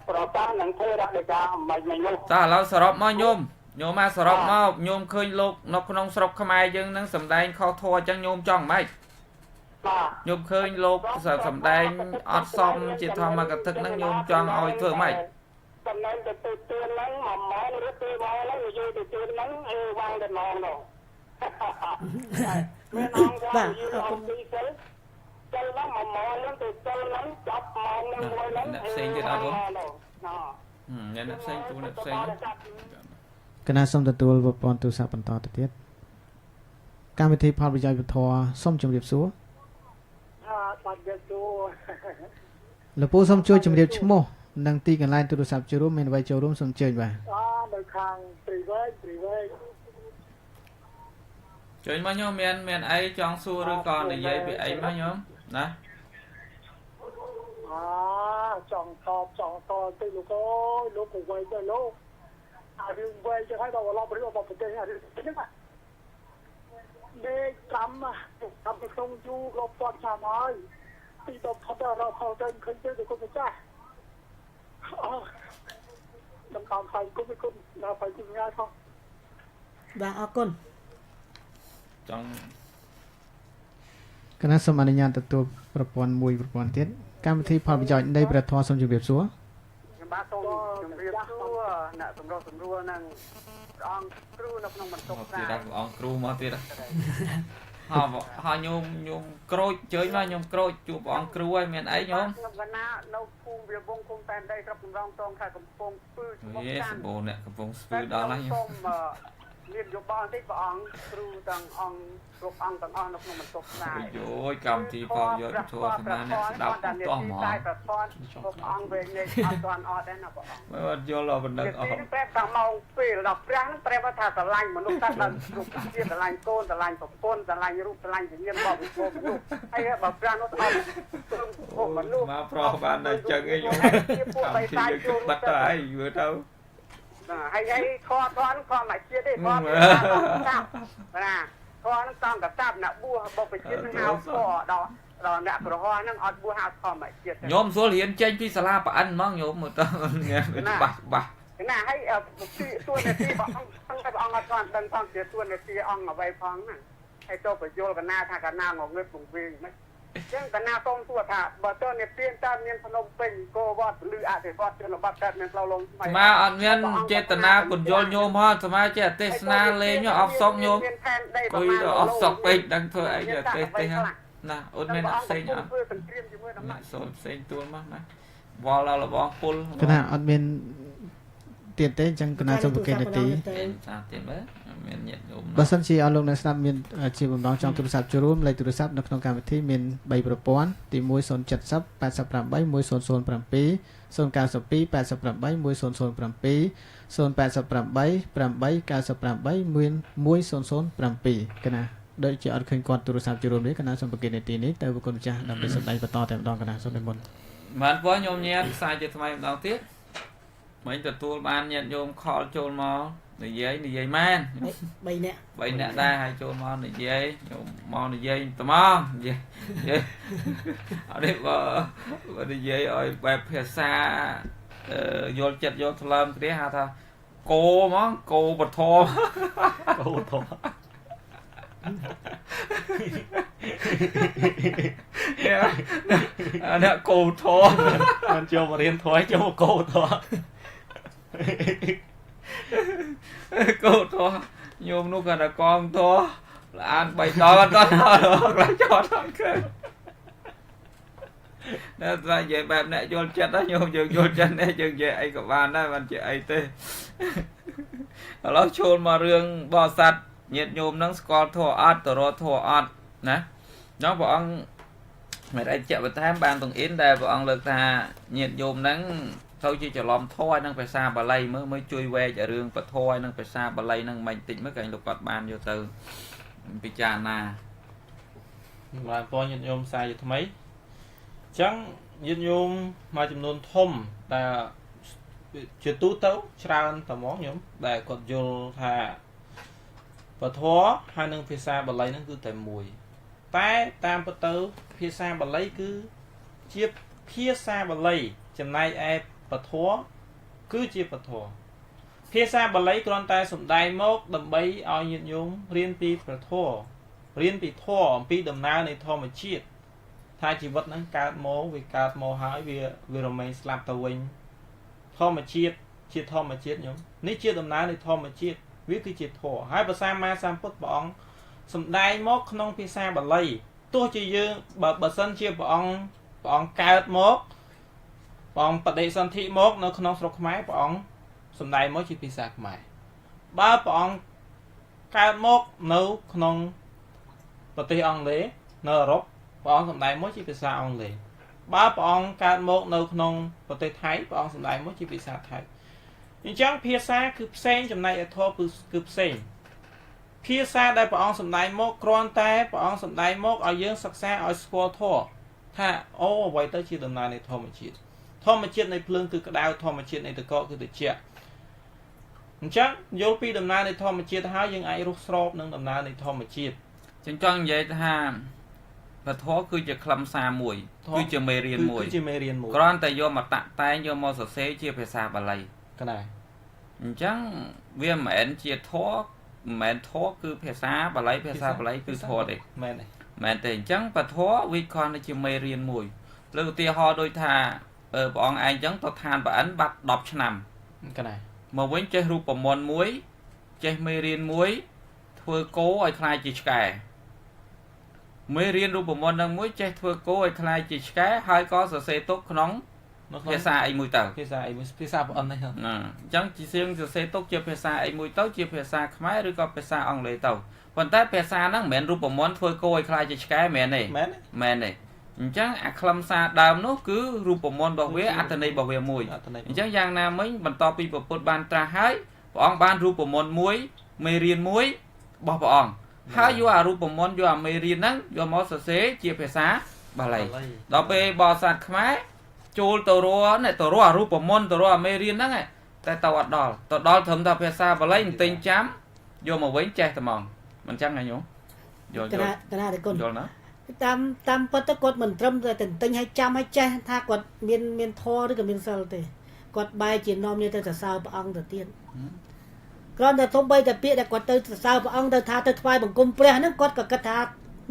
ប្រកាសនឹងថេរដីកាមិនមិននោះ តោះឥឡូវសរុបមកញោមញោមមកសរុបមកញោមឃើញលោកនៅក្នុងស្រុកខ្មែរយើងនឹងសម្ដែងខុសធម៌អញ្ចឹងញោមចង់ម៉េច បាទ ញោមឃើញលោកសម្ដែងអត់សមជាធម្មកថានឹងញោមចង់ឲ្យធ្វើម៉េច ចំណែកទៅទៀនហ្នឹង1ម៉ោងឬ2ម៉ោងហ្នឹងនិយាយទៅទៀនហ្នឹងអេវ៉ាងតែម៉ោងនោះ មានអង្គ បាទ យ អរគុណ អំពីសិលសិលហ្នឹងមួយម៉ោងហ្នឹងទៅសិលហ្នឹងចាប់ម៉ោងហ្នឹងមួយហ្នឹង អ្នកផ្សេងទៀតអត់បង ណ អ្នកផ្សេងទូអ្នកផ្សេង កណាសូមទទួលប្រព័ន្ធទូរស័ព្ទបន្តទៅទៀតកម្មវិធីផលប្រយោជន៍ពធសូមជម្រាបសួរ បាទយកសួរ លោកពូសូមជួយជម្រាបឈ្មោះនិងទីកន្លែងទូរស័ព្ទចូលរួមមានអ្វីចូលរួមសូមអញ្ជើញបាទ អនៅខាងព្រៃវែងព្រៃវែង ជួយមកញោមមានមានអីចង់សួរឬក៏និយាយពីអីមកញោមណា អាចង់តបចង់តទៅលោកអើយលោកក៏វែងទៅលោកអារឿងវែងចឹងហើយដល់ត្រឡប់រឿងរបស់ប្រទេសអារឿងហ្នឹងមេកម្មកម្មក្នុងយូររាប់ពាន់ឆ្នាំហើយទីដល់ផុតដល់រកខទៅឃើញទៅគុណម្ចាស់អឺដល់តាមផ្សាយគុណគុណដល់ផ្សាយគុណងាយផង បាទអរគុណ ចង់ កណាសូមអនុញ្ញាតទទួលប្រព័ន្ធមួយប្រព័ន្ធទៀតកម្មវិធីផលប្រយោជន៍នៃព្រះធម៌សូមជម្រាបសួរ ខ្ញុំបាទសូមជម្រាបសួរអ្នកសម្រុះសម្រួលនិងព្រះអង្គគ្រូនៅក្នុងបន្ទប់ មក ផ្សាយ ទៀតហើយព្រះអង្គគ្រូមកទៀតហោហោញោមញោមក្រូចជើញមកញោមក្រូចជួបព្រះអង្គគ្រូហើយមានអីញោម ខ្ញុំកណានៅភូមិវាវងឃុំតែនដីស្រុកកំរងតងខេត្តកំពង់ស្ពឺច្បុក យេ ច័ន្ទ សម្បូរអ្នកកំពុងស្ពឺដល់ហើយញោម សូមមានយោបល់បន្តិចព្រះអង្គគ្រូទាំងអង្គគ្រប់អង្គទាំងអស់នៅក្នុងបន្ទប់ផ្សាយ អូយកម្មវិធីផលប្រយោជន៍ធម៌សមាអ្នកស្ដាប់តោះហ្មង តែប្រព័ន្ធគ្រប់អង្គវិញនេះអត់ទាន់អត់ទេណាព្រះអង្គ មិនអត់យល់ដល់បណ្ដឹងអស់ ទីប្រែថាម៉ោងពេលដល់ព្រះហ្នឹងប្រែថាស្រឡាញ់មនុស្សតែដល់គ្រប់ជាស្រឡាញ់កូនស្រឡាញ់ប្រពន្ធស្រឡាញ់រូបស្រឡាញ់វិញ្ញាណរបស់ពិភពមនុស្សហើយបើព្រះនោះអត់ព្រមមនុស្ស មកប្រោះបានតែចឹងឯងញោម ជាពួក កម្ម បៃ វិធីយើង តាចូល គិតបាត់ទៅហើយមើលទៅ ហើយហើយខធនខមកជាតិទេខតាមណាខហ្នឹងតាមកតាប់អ្នកបួសបុព្វជាតិនឹងហៅខដល់ដល់អ្នកក្រហហ្នឹងអត់បួសហៅធម្មជាតិ ញោមស្រួលរៀនចេញពីសាលាប្រអិនហ្មងញោមមើលទៅច្បាស់ច្បាស់ ណាហើយទីទួនាទីរបស់អង្គព្រះអង្គអត់ទាន់ដឹងផងជាទួនាទីអង្គអ្វីផងណាហើយចូលបញ្យលកណាថាកណាងងឹតពងវិញមិនអញ្ចឹងកណាសូមសួរថាបើតើនិព្វានតើមានភ្នំពេញគោវត្តពលឺអធិវត្តជនបទកើតមានផ្លូវលំថ្មី ស្មាអត់មានចេតនាពន្យល់ញោមហ៎ស្មាចេះទេសនាលេងអត់សុកញោម មានផែនដី គួយទៅអត់សុកពេកដឹងធ្វើអីទៅទេសទេណាអូនមានអ្នកផ្សេងអត់ ធ្វើសង្គ្រាមជាមួយដំណា អ្នក ក់ សូនផ្សេងទួលមកណាវល់ដល់លបងពុល កណាអត់មានទៀតទេអញ្ចឹងកណាសូមប្រកេននាទី មានសាទៀតមើលមានញាតិញោម បើសិនជាអស់លោកអ្នកស្ដាប់មានជាបំណងចង់ទូរស័ព្ទចូលរួមលេខទូរស័ព្ទនៅក្នុងកម្មវិធីមាន3ប្រព័ន្ធទី1 070 88 1007 092 88 1007 088 898 1007កណាដូចជាអត់ឃើញគាត់ទូរស័ព្ទចូលរួមទេកណាសូមប្រកេននាទីនេះទៅប្រគុណម្ចាស់ដើម្បីសម្ដែងបន្តតែម្ដងកណាសូមនិមន្ត បានព្រោះញោមញាតផ្សាយជាថ្មីម្ដងទៀតមិញទទួលបានញាតិញោមខលចូលមកនិយាយនិយាយមែន 3នាក់ 3នាក់ដែរហើយចូលមកនិយាយញោមមកនិយាយត្មងនិយាយនិយាយអត់ទេបើបើនិយាយឲ្យបែបភាសាយល់ចិត្តយល់ថ្លើមគ្នាហៅថាគោហ្មងគោពធ កោធម អ្នកគោធម មិនចូលមករៀនធម៌ចូលមកកោធម៌ គោធមញោមនោះគាត់ថាកងធមអាន3ដងអត់ដល់ខ្លះចោតអត់ឃើញតែតែនិយាយបែបអ្នកយល់ចិត្តណាញោមយើងយល់ចិត្តនេះយើងនិយាយអីក៏បានដែរមិនជាអីទេឥឡូវចូលមករឿងបរិស័ទញាតិញោមនឹងស្គាល់ធម៌អត់ទៅរកធម៌អត់ណាចង់ព្រះអង្គមិនអាចជាក់បន្ថែមបានទាំងអ៊ីនដែលព្រះអង្គលើកថាញាតិញោមនឹងទៅជាច្រឡំធម៌និងភាសាបាលីមើលមើលជួយវែករឿងពធនិងភាសាបាលីនឹងមិនតិចមើលកែលោកគាត់បានយកទៅពិចារណា បានពរញាតិញោមសាជាថ្មីអញ្ចឹងញាតិញោមមួយចំនួនធំដែលជាទូទៅច្រើនតែហ្មងញោមដែលគាត់យល់ថាពធហើយនិងភាសាបាលីហ្នឹងគឺតែមួយតែតាមពិតទៅភាសាបាលីគឺជាភាសាបាលីចំណែកឯពធគឺជាពធភាសាបាលីគ្រាន់តែសំដែងមកដើម្បីឲ្យញាតិញោមរៀនពីព្រះធម៌រៀនពីធម៌អំពីដំណើរនៃធម្មជាតិថាជីវិតហ្នឹងកើតមកវាកើតមកហើយវារមែងស្លាប់ទៅវិញធម្មជាតិជាធម្មជាតិញោមនេះជាដំណើរនៃធម្មជាតិ វាគឺជាធម៌ហើយភាសាមាសម្ពុទ្ធព្រះអង្គសំដែងមកក្នុងភាសាបាលីទោះជាយើងបើសិនជាព្រះអង្គកើតមកព្រះអង្គបដិសន្ធិមកនៅក្នុងស្រុកខ្មែរព្រះអង្គសំដែងមកជាភាសាខ្មែរបើព្រះអង្គកើតមកនៅក្នុងប្រទេសអង់គ្លេសនៅអឺរ៉ុបព្រះអង្គសំដែងមកជាភាសាអង់គ្លេសបើព្រះអង្គកើតមកនៅក្នុងប្រទេសថៃព្រះអង្គសំដែងមកជាភាសាថៃអញ្ចឹងភាសាគឺផ្សេងចំណែកឯធម៌គឺផ្សេងភាសាដែលព្រះអង្គសំដែងមកគ្រាន់តែព្រះអង្គសំដែងមកឲ្យយើងសិក្សាឲ្យស្គាល់ធម៌ថាអូអ្វីទៅជាដំណើរនៃធម្មជាតិធម្មជាតិនៃភ្លើងគឺក្តៅធម្មជាតិនៃទឹកកកគឺត្រជាក់អញ្ចឹងយល់ពីដំណើរនៃធម្មជាតិហើយយើងអាចរស់ស្របនឹងដំណើរនៃធម្មជាតិ ចឹងចង់និយាយថាពធគឺជាខ្លឹមសារមួយគឺជាមេរៀនមួយគឺជាមេរៀនមួយគ្រាន់តែយកមកតាក់តែងយកមកសរសេរជាភាសាបាលីកណាអញ្ចឹងវាមិនមែនជាធម៌មិនមែនធម៌គឺភាសាបាលីភាសាបាលីគឺធម៌ទេមែនទេមែនទេអញ្ចឹងពធវាគ្រាន់តែជាមេរៀនមួយលើឧទាហរណ៍ដូចថាព្រះអង្គឯងអញ្ចឹងទៅឋានប្រអិនបាត់10ឆ្នាំកណាមកវិញចេះរូបមន្តមួយចេះមេរៀនមួយធ្វើគោឲ្យខ្លាយជាឆ្កែមេរៀនរូបមន្តនឹងមួយចេះធ្វើគោឲ្យខ្លាយជាឆ្កែហើយក៏សរសេរទុកក្នុងភាសាអីមួយទៅភាសាអីមួយភាសាប្រអិននេះណាអញ្ចឹងជាសៀងសរសេរទុកជាភាសាអីមួយទៅជាភាសាខ្មែរឬក៏ភាសាអង់គ្លេសទៅប៉ុន្តែភាសាហ្នឹងមិនមែនរូបមន្តធ្វើគោឲ្យខ្លាយជាឆ្កែមែនទេមែនទេអញ្ចឹងអាខ្លឹមសារដើមនោះគឺរូបមន្តរបស់វាអត្ថន័យរបស់វាមួយអញ្ចឹងយ៉ាងណាមិញបន្ទាប់ពីព្រះពុទ្ធបានត្រាស់ហើយព្រះអង្គបានរូបមន្តមួយមេរៀនមួយរបស់ព្រះអង្គហើយយកអារូបមន្តយកអាមេរៀនហ្នឹងយកមកសរសេរជាភាសាបាលីដល់ពេលបរិស័ទខ្មែរចូលទៅរកនេះទៅរកអារូបមន្តទៅរកអាមេរៀនហ្នឹងតែទៅអត់ដល់ទៅដល់ត្រឹមតែភាសាបាលីបន្ទិញចាំយកមកវិញចេះតែហ្មងមិនចឹងហ៎ញោមយល់យល់កណាគុណយល់ណាតាមពិតទៅគាត់មិនត្រឹមតែទន្ទិញឲ្យចាំឲ្យចេះថាគាត់មានធម៌ឬក៏មានសិលទេគាត់បែរជានាំនេះទៅសរសើរព្រះអង្គទៅទៀតគ្រាន់តែសំបីតែពាក្យដែលគាត់ទៅសរសើរព្រះអង្គទៅថាទៅថ្វាយបង្គំព្រះហ្នឹងគាត់ក៏គិតថា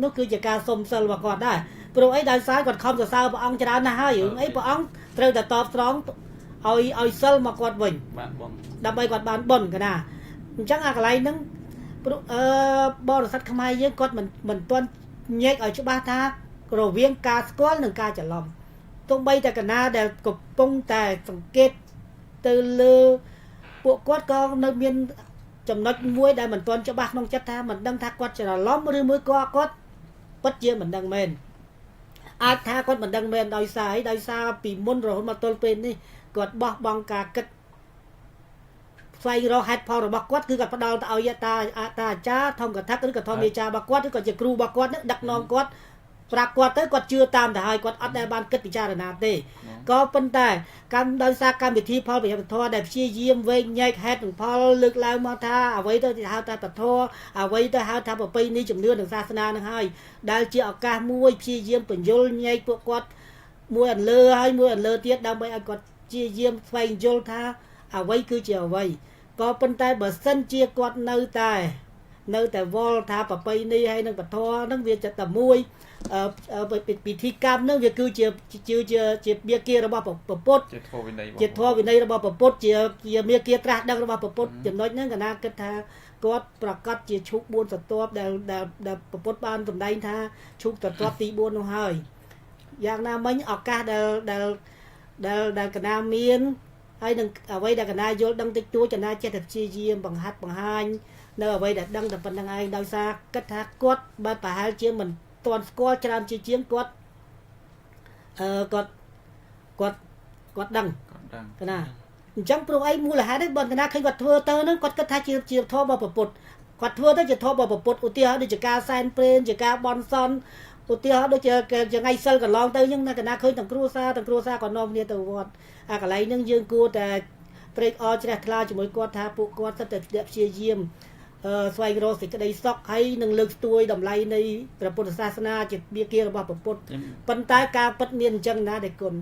នោះគឺជាការសុំសិលរបស់គាត់ដែរព្រោះអីដោយសារគាត់ខំសរសើរព្រះអង្គច្រើនណាស់ហើយរឿងអីព្រះអង្គត្រូវតែតបស្នងឲ្យសិលមកគាត់វិញបានបុណ្យដើម្បីគាត់បានបុណ្យកណាអញ្ចឹងអាកន្លែងហ្នឹងព្រោះបរិស័ទខ្មែរយើងគាត់មិនទាន់ញែកឲ្យច្បាស់ថារវាងការស្គាល់និងការច្រឡំទោះបីតែកណាដែលកំពុងតែសង្កេតទៅលើពួកគាត់ក៏នៅមានចំណុចមួយដែលមិនទាន់ច្បាស់ក្នុងចិត្តថាមិនដឹងថាគាត់ច្រឡំឬមួយក៏គាត់ពិតជាមិនដឹងមែនអាចថាគាត់មិនដឹងមែនដោយសារអីដោយសារពីមុនរហូតមកទល់ពេលនេះគាត់បោះបង់ការគិតស្វែងរកហេតុផលរបស់គាត់គឺគាត់ផ្ដល់ទៅឲ្យតាអាចារ្យធម្មកថាឬក៏ធម្មាចារ្យរបស់គាត់ឬក៏ជាគ្រូរបស់គាត់នឹងដឹកនាំគាត់ប្រាប់គាត់ទៅគាត់ជឿតាមទៅហើយគាត់អត់ដែលបានគិតពិចារណាទេក៏ប៉ុន្តែកម្មដោយសារកម្មវិធីផលប្រយោជន៍ធម៌ដែលព្យាយាមវែងញែកហេតុនិងផលលើកឡើងមកថាអ្វីទៅហៅថាពធអ្វីទៅហៅថាប្រពៃណីជំនឿនិងសាសនានឹងហើយដែលជាឱកាសមួយព្យាយាមបញ្យលញែកពួកគាត់មួយអន្លើហើយមួយអន្លើទៀតដើម្បីឲ្យគាត់ព្យាយាមស្វែងយល់ថាអ្វីគឺជាអ្វីក៏ប៉ុន្តែបើសិនជាគាត់នៅតែវល់ថាប្រពៃណីហើយនឹងពធនឹងវាចិត្តតែមួយពិធីកម្មនឹងវាគឺជាជាមាគារបស់ព្រះពុទ្ធជាធម៌វិន័យជាធម៌វិន័យរបស់ព្រះពុទ្ធជាមាគាត្រាស់ដឹងរបស់ព្រះពុទ្ធចំណុចហ្នឹងកណាគិតថាគាត់ប្រកាសជាឈូក4សន្ទាប់ដែលដែលព្រះពុទ្ធបានសម្ដែងថាឈូកសន្ទាប់ទី4នោះហើយយ៉ាងណាមិញឱកាសដែលដែលដែលដែលកណាមានហើយនឹងអ្វីដែលកណាយល់ដឹងតិចតួចកណាចេះតែព្យាយាមបង្ហាត់បង្ហាញនៅអ្វីដែលដឹងតែប៉ុណ្្នឹងឯងដោយសារគិតថាគាត់បើប្រហែលជាមិនទាន់ស្គាល់ច្រើនជាជាងគាត់គាត់គាត់គាត់ដឹងកណាអញ្ចឹងព្រោះអីមូលហេតុនេះបើកណាឃើញគាត់ធ្វើទៅហ្នឹងគាត់គិតថាជាធម៌របស់ព្រះពុទ្ធគាត់ធ្វើទៅជាធម៌របស់ព្រះពុទ្ធឧទាហរណ៍ដូចជាការសែនព្រេនជាការបន់សន់ឧទាហរណ៍ដូចជាថ្ងៃសិលកន្លងទៅអញ្ចឹងណាកណាឃើញទាំងគ្រួសារក៏នាំគ្នាទៅវត្តអាកន្លែងហ្នឹងយើងគួរតែត្រេកអរជ្រះថ្លាជាមួយគាត់ថាពួកគាត់សិតតែព្យាយាមស្វែងរកសេចក្តីសុខហើយនឹងលើកស្ទួយតម្លៃនៃព្រះពុទ្ធសាសនាជាមាគារបស់ព្រះពុទ្ធប៉ុន្តែការពិតមានអញ្ចឹងណាដែលគុណ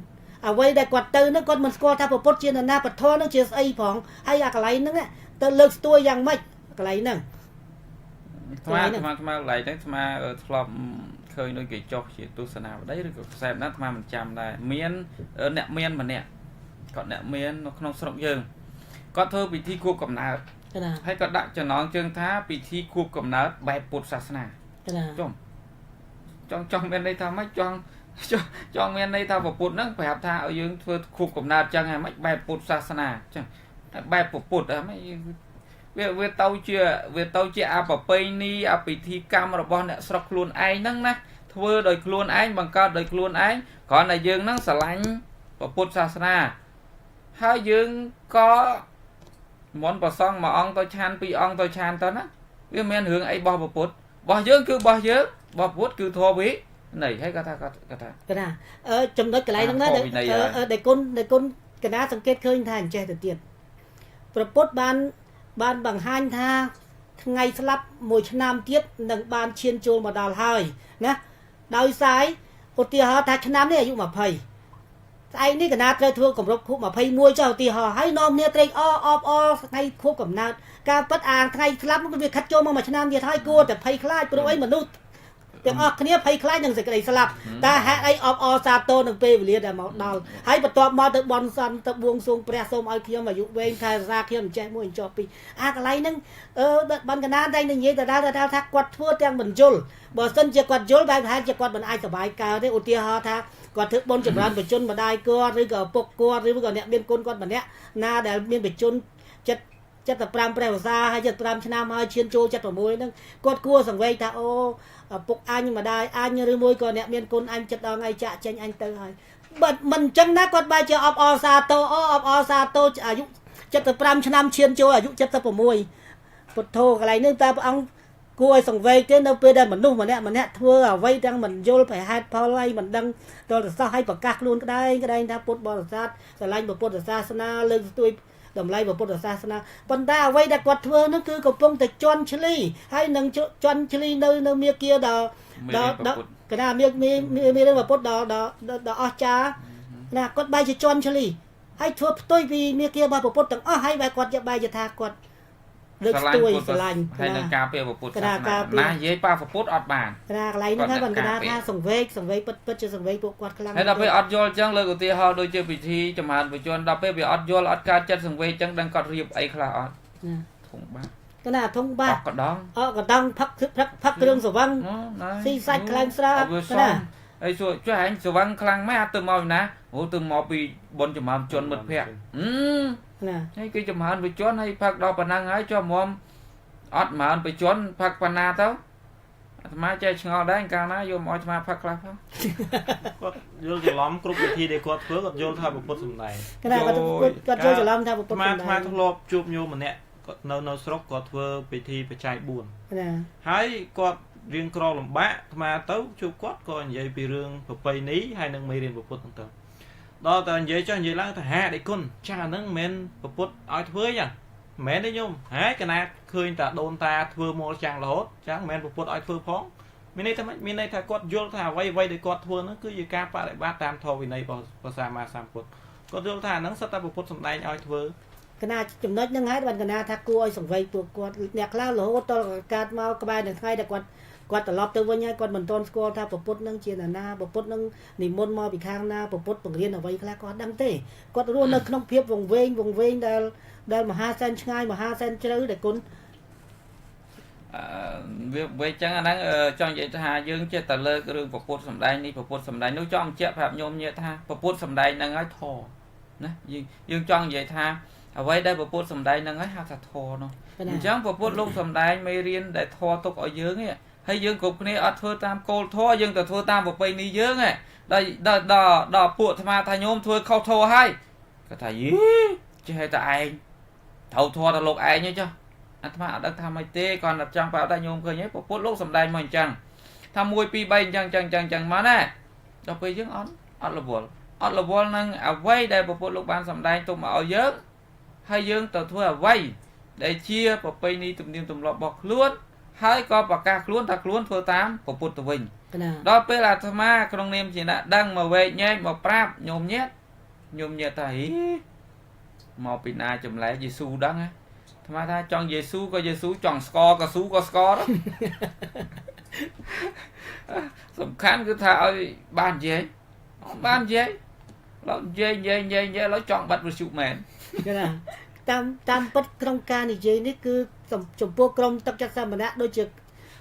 អ្វីដែលគាត់ទៅហ្នឹងគាត់មិនស្គាល់ថាព្រះពុទ្ធជានរណាពធហ្នឹងជាស្អីផងហើយអាកន្លែងហ្នឹងទៅលើកស្ទួយយ៉ាងម៉េចកន្លែងហ្នឹង ថ្មអាត្មាកន្លែងហ្នឹងអាត្មាធ្លាប់ឃើញដូចគេចុះជាទស្សនាវដ្តីឬក៏ខ្សែណាអាត្មាមិនចាំដែរមានអ្នកមានម្នាក់គាត់អ្នកមាននៅក្នុងស្រុកយើងគាត់ធ្វើពិធីគួបកំណើត ណា ហើយក៏ដាក់ចំណងជើងថាពិធីខួបកំណើតបែបពុទ្ធសាសនា ណា ចុំចង់ចង់មានន័យថាម៉េចចង់ចង់មានន័យថាពុទ្ធហ្នឹងប្រាប់ថាឲ្យយើងធ្វើខួបកំណើតចឹងហ្នឹងម៉េចបែបពុទ្ធសាសនាចឹងបែបពុទ្ធហ្នឹងវាទៅជាវាទៅជាអប្រពៃណីអពិធីកម្មរបស់អ្នកស្រុកខ្លួនឯងហ្នឹងណាធ្វើដោយខ្លួនឯងបង្កើតដោយខ្លួនឯងគ្រាន់តែយើងហ្នឹងស្រឡាញ់ពុទ្ធសាសនាហើយយើងក៏មុនប្រសងមួយអង្គទៅឆានពីរអង្គទៅឆានទៅណាវាមានរឿងអីរបស់ពុទ្ធរបស់យើងគឺរបស់យើងរបស់ពុទ្ធគឺធម៌វិន័យហើយគាត់ថាគាត់ថា កណាចំណុចកន្លែងហ្នឹងណាដែលគុណដែលគុណកណាសង្កេតឃើញថាអញ្ចេះទៅទៀតព្រះពុទ្ធបានបង្ហាញថាថ្ងៃស្លាប់មួយឆ្នាំទៀតនឹងបានឈានចូលមកដល់ហើយណាដោយសារឧទាហរណ៍ថាឆ្នាំនេះអាយុ20ស្អែកនេះកណាត្រូវធ្វើគម្រប់ខួប21ចុះឧទាហរណ៍ហើយនាំគ្នាត្រេកអរអបអរថ្ងៃខួបកំណើតការពិតអាថ្ងៃស្លាប់វាខិតចូលមកមួយឆ្នាំទៀតហើយគួរតែភ័យខ្លាចព្រោះអីមនុស្សទាំងអស់គ្នាភ័យខ្លាចនឹងសេចក្តីស្លាប់តែហេតុអីអបអរសាទរនឹងពេលវេលាដែលមកដល់ហើយបន្ទាប់មកទៅបន់សន់ទៅបួងសួងព្រះសូមឲ្យខ្ញុំអាយុវែងថែរក្សាខ្ញុំចេះមួយចុះពីរអាកន្លែងហ្នឹងបានកណាតែនិយាយដដែលថាគាត់ធ្វើទាំងមិនយល់បើសិនជាគាត់យល់បែបប្រហែលជាគាត់មិនអាចសប្បាយកើតទេឧទាហរណ៍ថាគាត់ធ្វើបុណ្យចម្រើនបជនម្ដាយគាត់ឬក៏ឪពុកគាត់ឬក៏អ្នកមានគុណគាត់ម្នាក់ណាដែលមានបជនចិត្ត75ព្រះវស្សាហើយ75ឆ្នាំហើយឈានចូល76ហ្នឹងគាត់គួរសង្វេគថាអូឪពុកអញម្ដាយអញឬមួយក៏អ្នកមានគុណអញចិត្តដល់ថ្ងៃចាក់ចេញអញទៅហើយបើមិនអញ្ចឹងណាគាត់បែរជាអបអរសាទរអបអរសាទរអាយុ75ឆ្នាំឈានចូលអាយុ76ពុទ្ធោកន្លែងនេះតើព្រះអង្គគួរឲ្យសង្វេគទេនៅពេលដែលមនុស្សម្នាក់ម្នាក់ធ្វើអ្វីទាំងមិនយល់ប្រហេតុផលអីមិនដឹងទល់តែសោះឲ្យប្រកាសខ្លួនក្តែងថាពុទ្ធបរិស័ទស្រឡាញ់ពុទ្ធសាសនាលើកស្ទួយតម្លៃពុទ្ធសាសនាប៉ុន្តែអ្វីដែលគាត់ធ្វើនោះគឺកំពុងតែជន់ឈ្លីហើយនឹងជន់ឈ្លីនៅមាគាដល់ដល់កណាមានមានរឿងពុទ្ធដល់ដល់អស្ចារ្យណាគាត់បែរជាជន់ឈ្លីហើយធ្វើផ្ទុយពីមាគារបស់ពុទ្ធទាំងអស់ហើយបែរគាត់បែរជាថាគាត់លើកស្ទួយស្រឡាញ់ ហើយនឹងការពារពុទ្ធសាសនាណានិយាយប៉ាពុទ្ធអត់បាន កណាកន្លែងហ្នឹងហើយបានកណាថាសង្វេគសង្វេគពិតពិតជាសង្វេគពួកគាត់ខ្លាំង ហើយដល់ពេលអត់យល់អញ្ចឹងលើកឧទាហរណ៍ដូចជាពិធីចម្រើនបជនដល់ពេលវាអត់យល់អត់កើតចិត្តសង្វេគអញ្ចឹងដឹងគាត់រៀបអីខ្លះអត់ធុងបាស កណាធុងបាស អកកដង អកកដងផឹកផឹកផឹកគ្រឿងស្រវឹងស៊ីសាច់ខ្លាំងស្រាកណា អីសួរជួយឯងស្រវឹងខ្លាំងម៉េចអត់ទៅមកពីណាអូទៅមកពីបុណ្យចម្រើនជនមិត្តភក្តិ ណា ហើយគេចម្រើនបជនហើយផឹកដល់ប៉ុណ្ណឹងហើយចុះមុំអត់ចម្រើនបជនផឹកប៉ុណ្ណាទៅអាត្មាចេះឆ្ងល់ដែរកាលណាយកមកឲ្យអាត្មាផឹកខ្លះផង គាត់យល់ច្រឡំគ្រប់វិធីដែលគាត់ធ្វើគាត់យល់ថាពុទ្ធសម្ដែង កណាគាត់គាត់យល់ច្រឡំថាពុទ្ធសម្ដែង អាត្មាធ្លាប់ជួបញោមម្នាក់គាត់នៅស្រុកគាត់ធ្វើពិធីបច្ច័យ4 ណា ហើយគាត់រៀងក្រលំបាកអាត្មាទៅជួបគាត់ក៏និយាយពីរឿងប្រពៃណីហើយនឹងមេរៀនពុទ្ធហ្នឹងទៅដល់តែនិយាយចុះនិយាយឡើងថាហាដេគុណចាស់អាហ្នឹងមិនមែនពុទ្ធឲ្យធ្វើចឹងមិនមែនទេញោមហើយកណាឃើញតាដូនតាធ្វើមកចាំងរហូតចឹងមិនមែនពុទ្ធឲ្យធ្វើផងមានន័យថាម៉េចមានន័យថាគាត់យល់ថាអ្វីៗដែលគាត់ធ្វើហ្នឹងគឺជាការបដិបត្តិតាមធម៌វិន័យរបស់ព្រះសម្មាសម្ពុទ្ធគាត់យល់ថាអាហ្នឹងសិតតែពុទ្ធសម្ដែងឲ្យធ្វើ កណាចំណុចហ្នឹងហើយបានកណាថាគួរឲ្យសង្វេគពួកគាត់អ្នកខ្លះរហូតដល់កើតមកក្បែរនឹងថ្ងៃដែលគាត់ត្រឡប់ទៅវិញហើយគាត់មិនទាន់ស្គាល់ថាពុទ្ធនឹងជានរណាពុទ្ធនឹងនិមន្តមកពីខាងណាពុទ្ធបង្រៀនអ្វីខ្លះគាត់ដឹងទេគាត់រស់នៅក្នុងភាពវង្វេងដែលមហាសែនឆ្ងាយមហាសែនជ្រៅដែលគុណ វាចឹងអាហ្នឹងចង់និយាយថាយើងចេះតែលើករឿងពុទ្ធសម្ដែងនេះពុទ្ធសម្ដែងនោះចង់បញ្ជាក់ប្រាប់ញោមញាតិថាពុទ្ធសម្ដែងហ្នឹងហើយធម៌ណាយើងចង់និយាយថាអ្វីដែលពុទ្ធសម្ដែងហ្នឹងហើយហៅថាធម៌នោះអញ្ចឹងពុទ្ធលោកសម្ដែងមេរៀនដែលធម៌ទុកឲ្យយើងនេះហើយយើងគ្រប់គ្នាអត់ធ្វើតាមគោលធម៌យើងទៅធ្វើតាមប្រពៃណីយើងហ៎ដល់ដល់ពួកអាត្មាថាញោមធ្វើខុសធម៌ហើយគាត់ថាយីចេះតែឯងត្រូវធម៌ដល់លោកឯងទេចុះអាត្មាអត់ដឹងថាម៉េចទេគាត់តែចង់ប្រាប់ថាញោមឃើញហីពុទ្ធលោកសម្ដែងមកអញ្ចឹងថា1 2 3អញ្ចឹងអញ្ចឹងអញ្ចឹងមកណាដល់ពេលយើងអត់រវល់អត់រវល់នឹងអ្វីដែលពុទ្ធលោកបានសម្ដែងទុកមកឲ្យយើងហើយយើងទៅធ្វើអ្វីដែលជាប្រពៃណីទំនៀមទម្លាប់របស់ខ្លួនហើយក៏ប្រកាសខ្លួនថាខ្លួនធ្វើតាមពុទ្ធទៅវិញដល់ពេលអាត្មាក្នុងនាមជាអ្នកដឹងមកវែកញែកមកប្រាប់ញោមញាតិញោមញាតិថាហីមកពីណាចម្លែកយេស៊ូដឹងហ៎អាត្មាថាចង់យេស៊ូក៏យេស៊ូចង់ស្កក៏ស៊ូក៏ស្កទៅសំខាន់គឺថាឲ្យបាននិយាយបាននិយាយឡើយនិយាយឡើយចង់បាត់វិទ្យុមែន ណា តាមពិតក្នុងការនិយាយនេះគឺចំពោះក្រុមទឹកចិត្តសមណៈដូចជា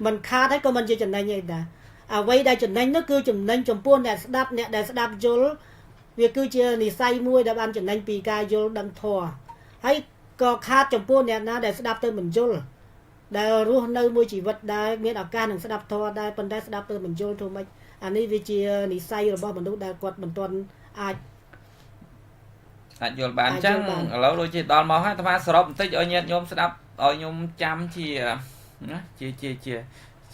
មិនខាតហើយក៏មិនជាចំណេញអីដែរអ្វីដែលចំណេញនោះគឺចំណេញចំពោះអ្នកស្ដាប់អ្នកដែលស្ដាប់យល់វាគឺជានិស័យមួយដែលបានចំណេញពីការយល់ដឹងធម៌ហើយក៏ខាតចំពោះអ្នកណាដែលស្ដាប់ទៅមិនយល់ដែលរស់នៅមួយជីវិតដែរមានឱកាសនឹងស្ដាប់ធម៌ដែរប៉ុន្តែស្ដាប់ទៅមិនយល់ធ្វើម៉េចអានេះវាជានិស័យរបស់មនុស្សដែលគាត់មិនទាន់អាច អាចយល់បានអញ្ចឹងឥឡូវដូចជាដល់មកហើយអាត្មាសរុបបន្តិចឲ្យញាតិញោមស្ដាប់ឲ្យញោមចាំជាណាជាជាជា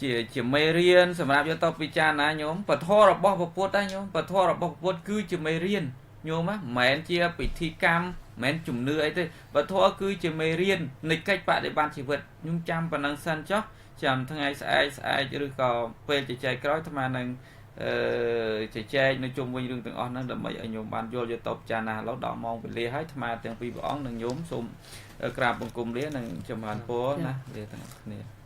ជាជាមេរៀនសម្រាប់យកទៅពិចារណាញោមពធរបស់ពុទ្ធដែរញោមពធរបស់ពុទ្ធគឺជាមេរៀនញោមណាមិនមែនជាពិធីកម្មមិនមែនជំនឿអីទេពធគឺជាមេរៀននៃកិច្ចបដិបត្តិជីវិតខ្ញុំចាំប៉ុណ្ណឹងសិនចុះចាំថ្ងៃស្អែកស្អែកឬក៏ពេលជជែកក្រោយអាត្មានឹងអឺជជែកនៅជុំវិញរឿងទាំងអស់ហ្នឹងដើម្បីឲ្យញោមបានយល់យកទៅពិចារណាឥឡូវដល់ម៉ោងវេលាហើយអាត្មាទាំងពីរព្រះអង្គនិងញោមសូមក្រាបបង្គំលានិងចម្រើនពរណាលាទាំងអស់គ្នា។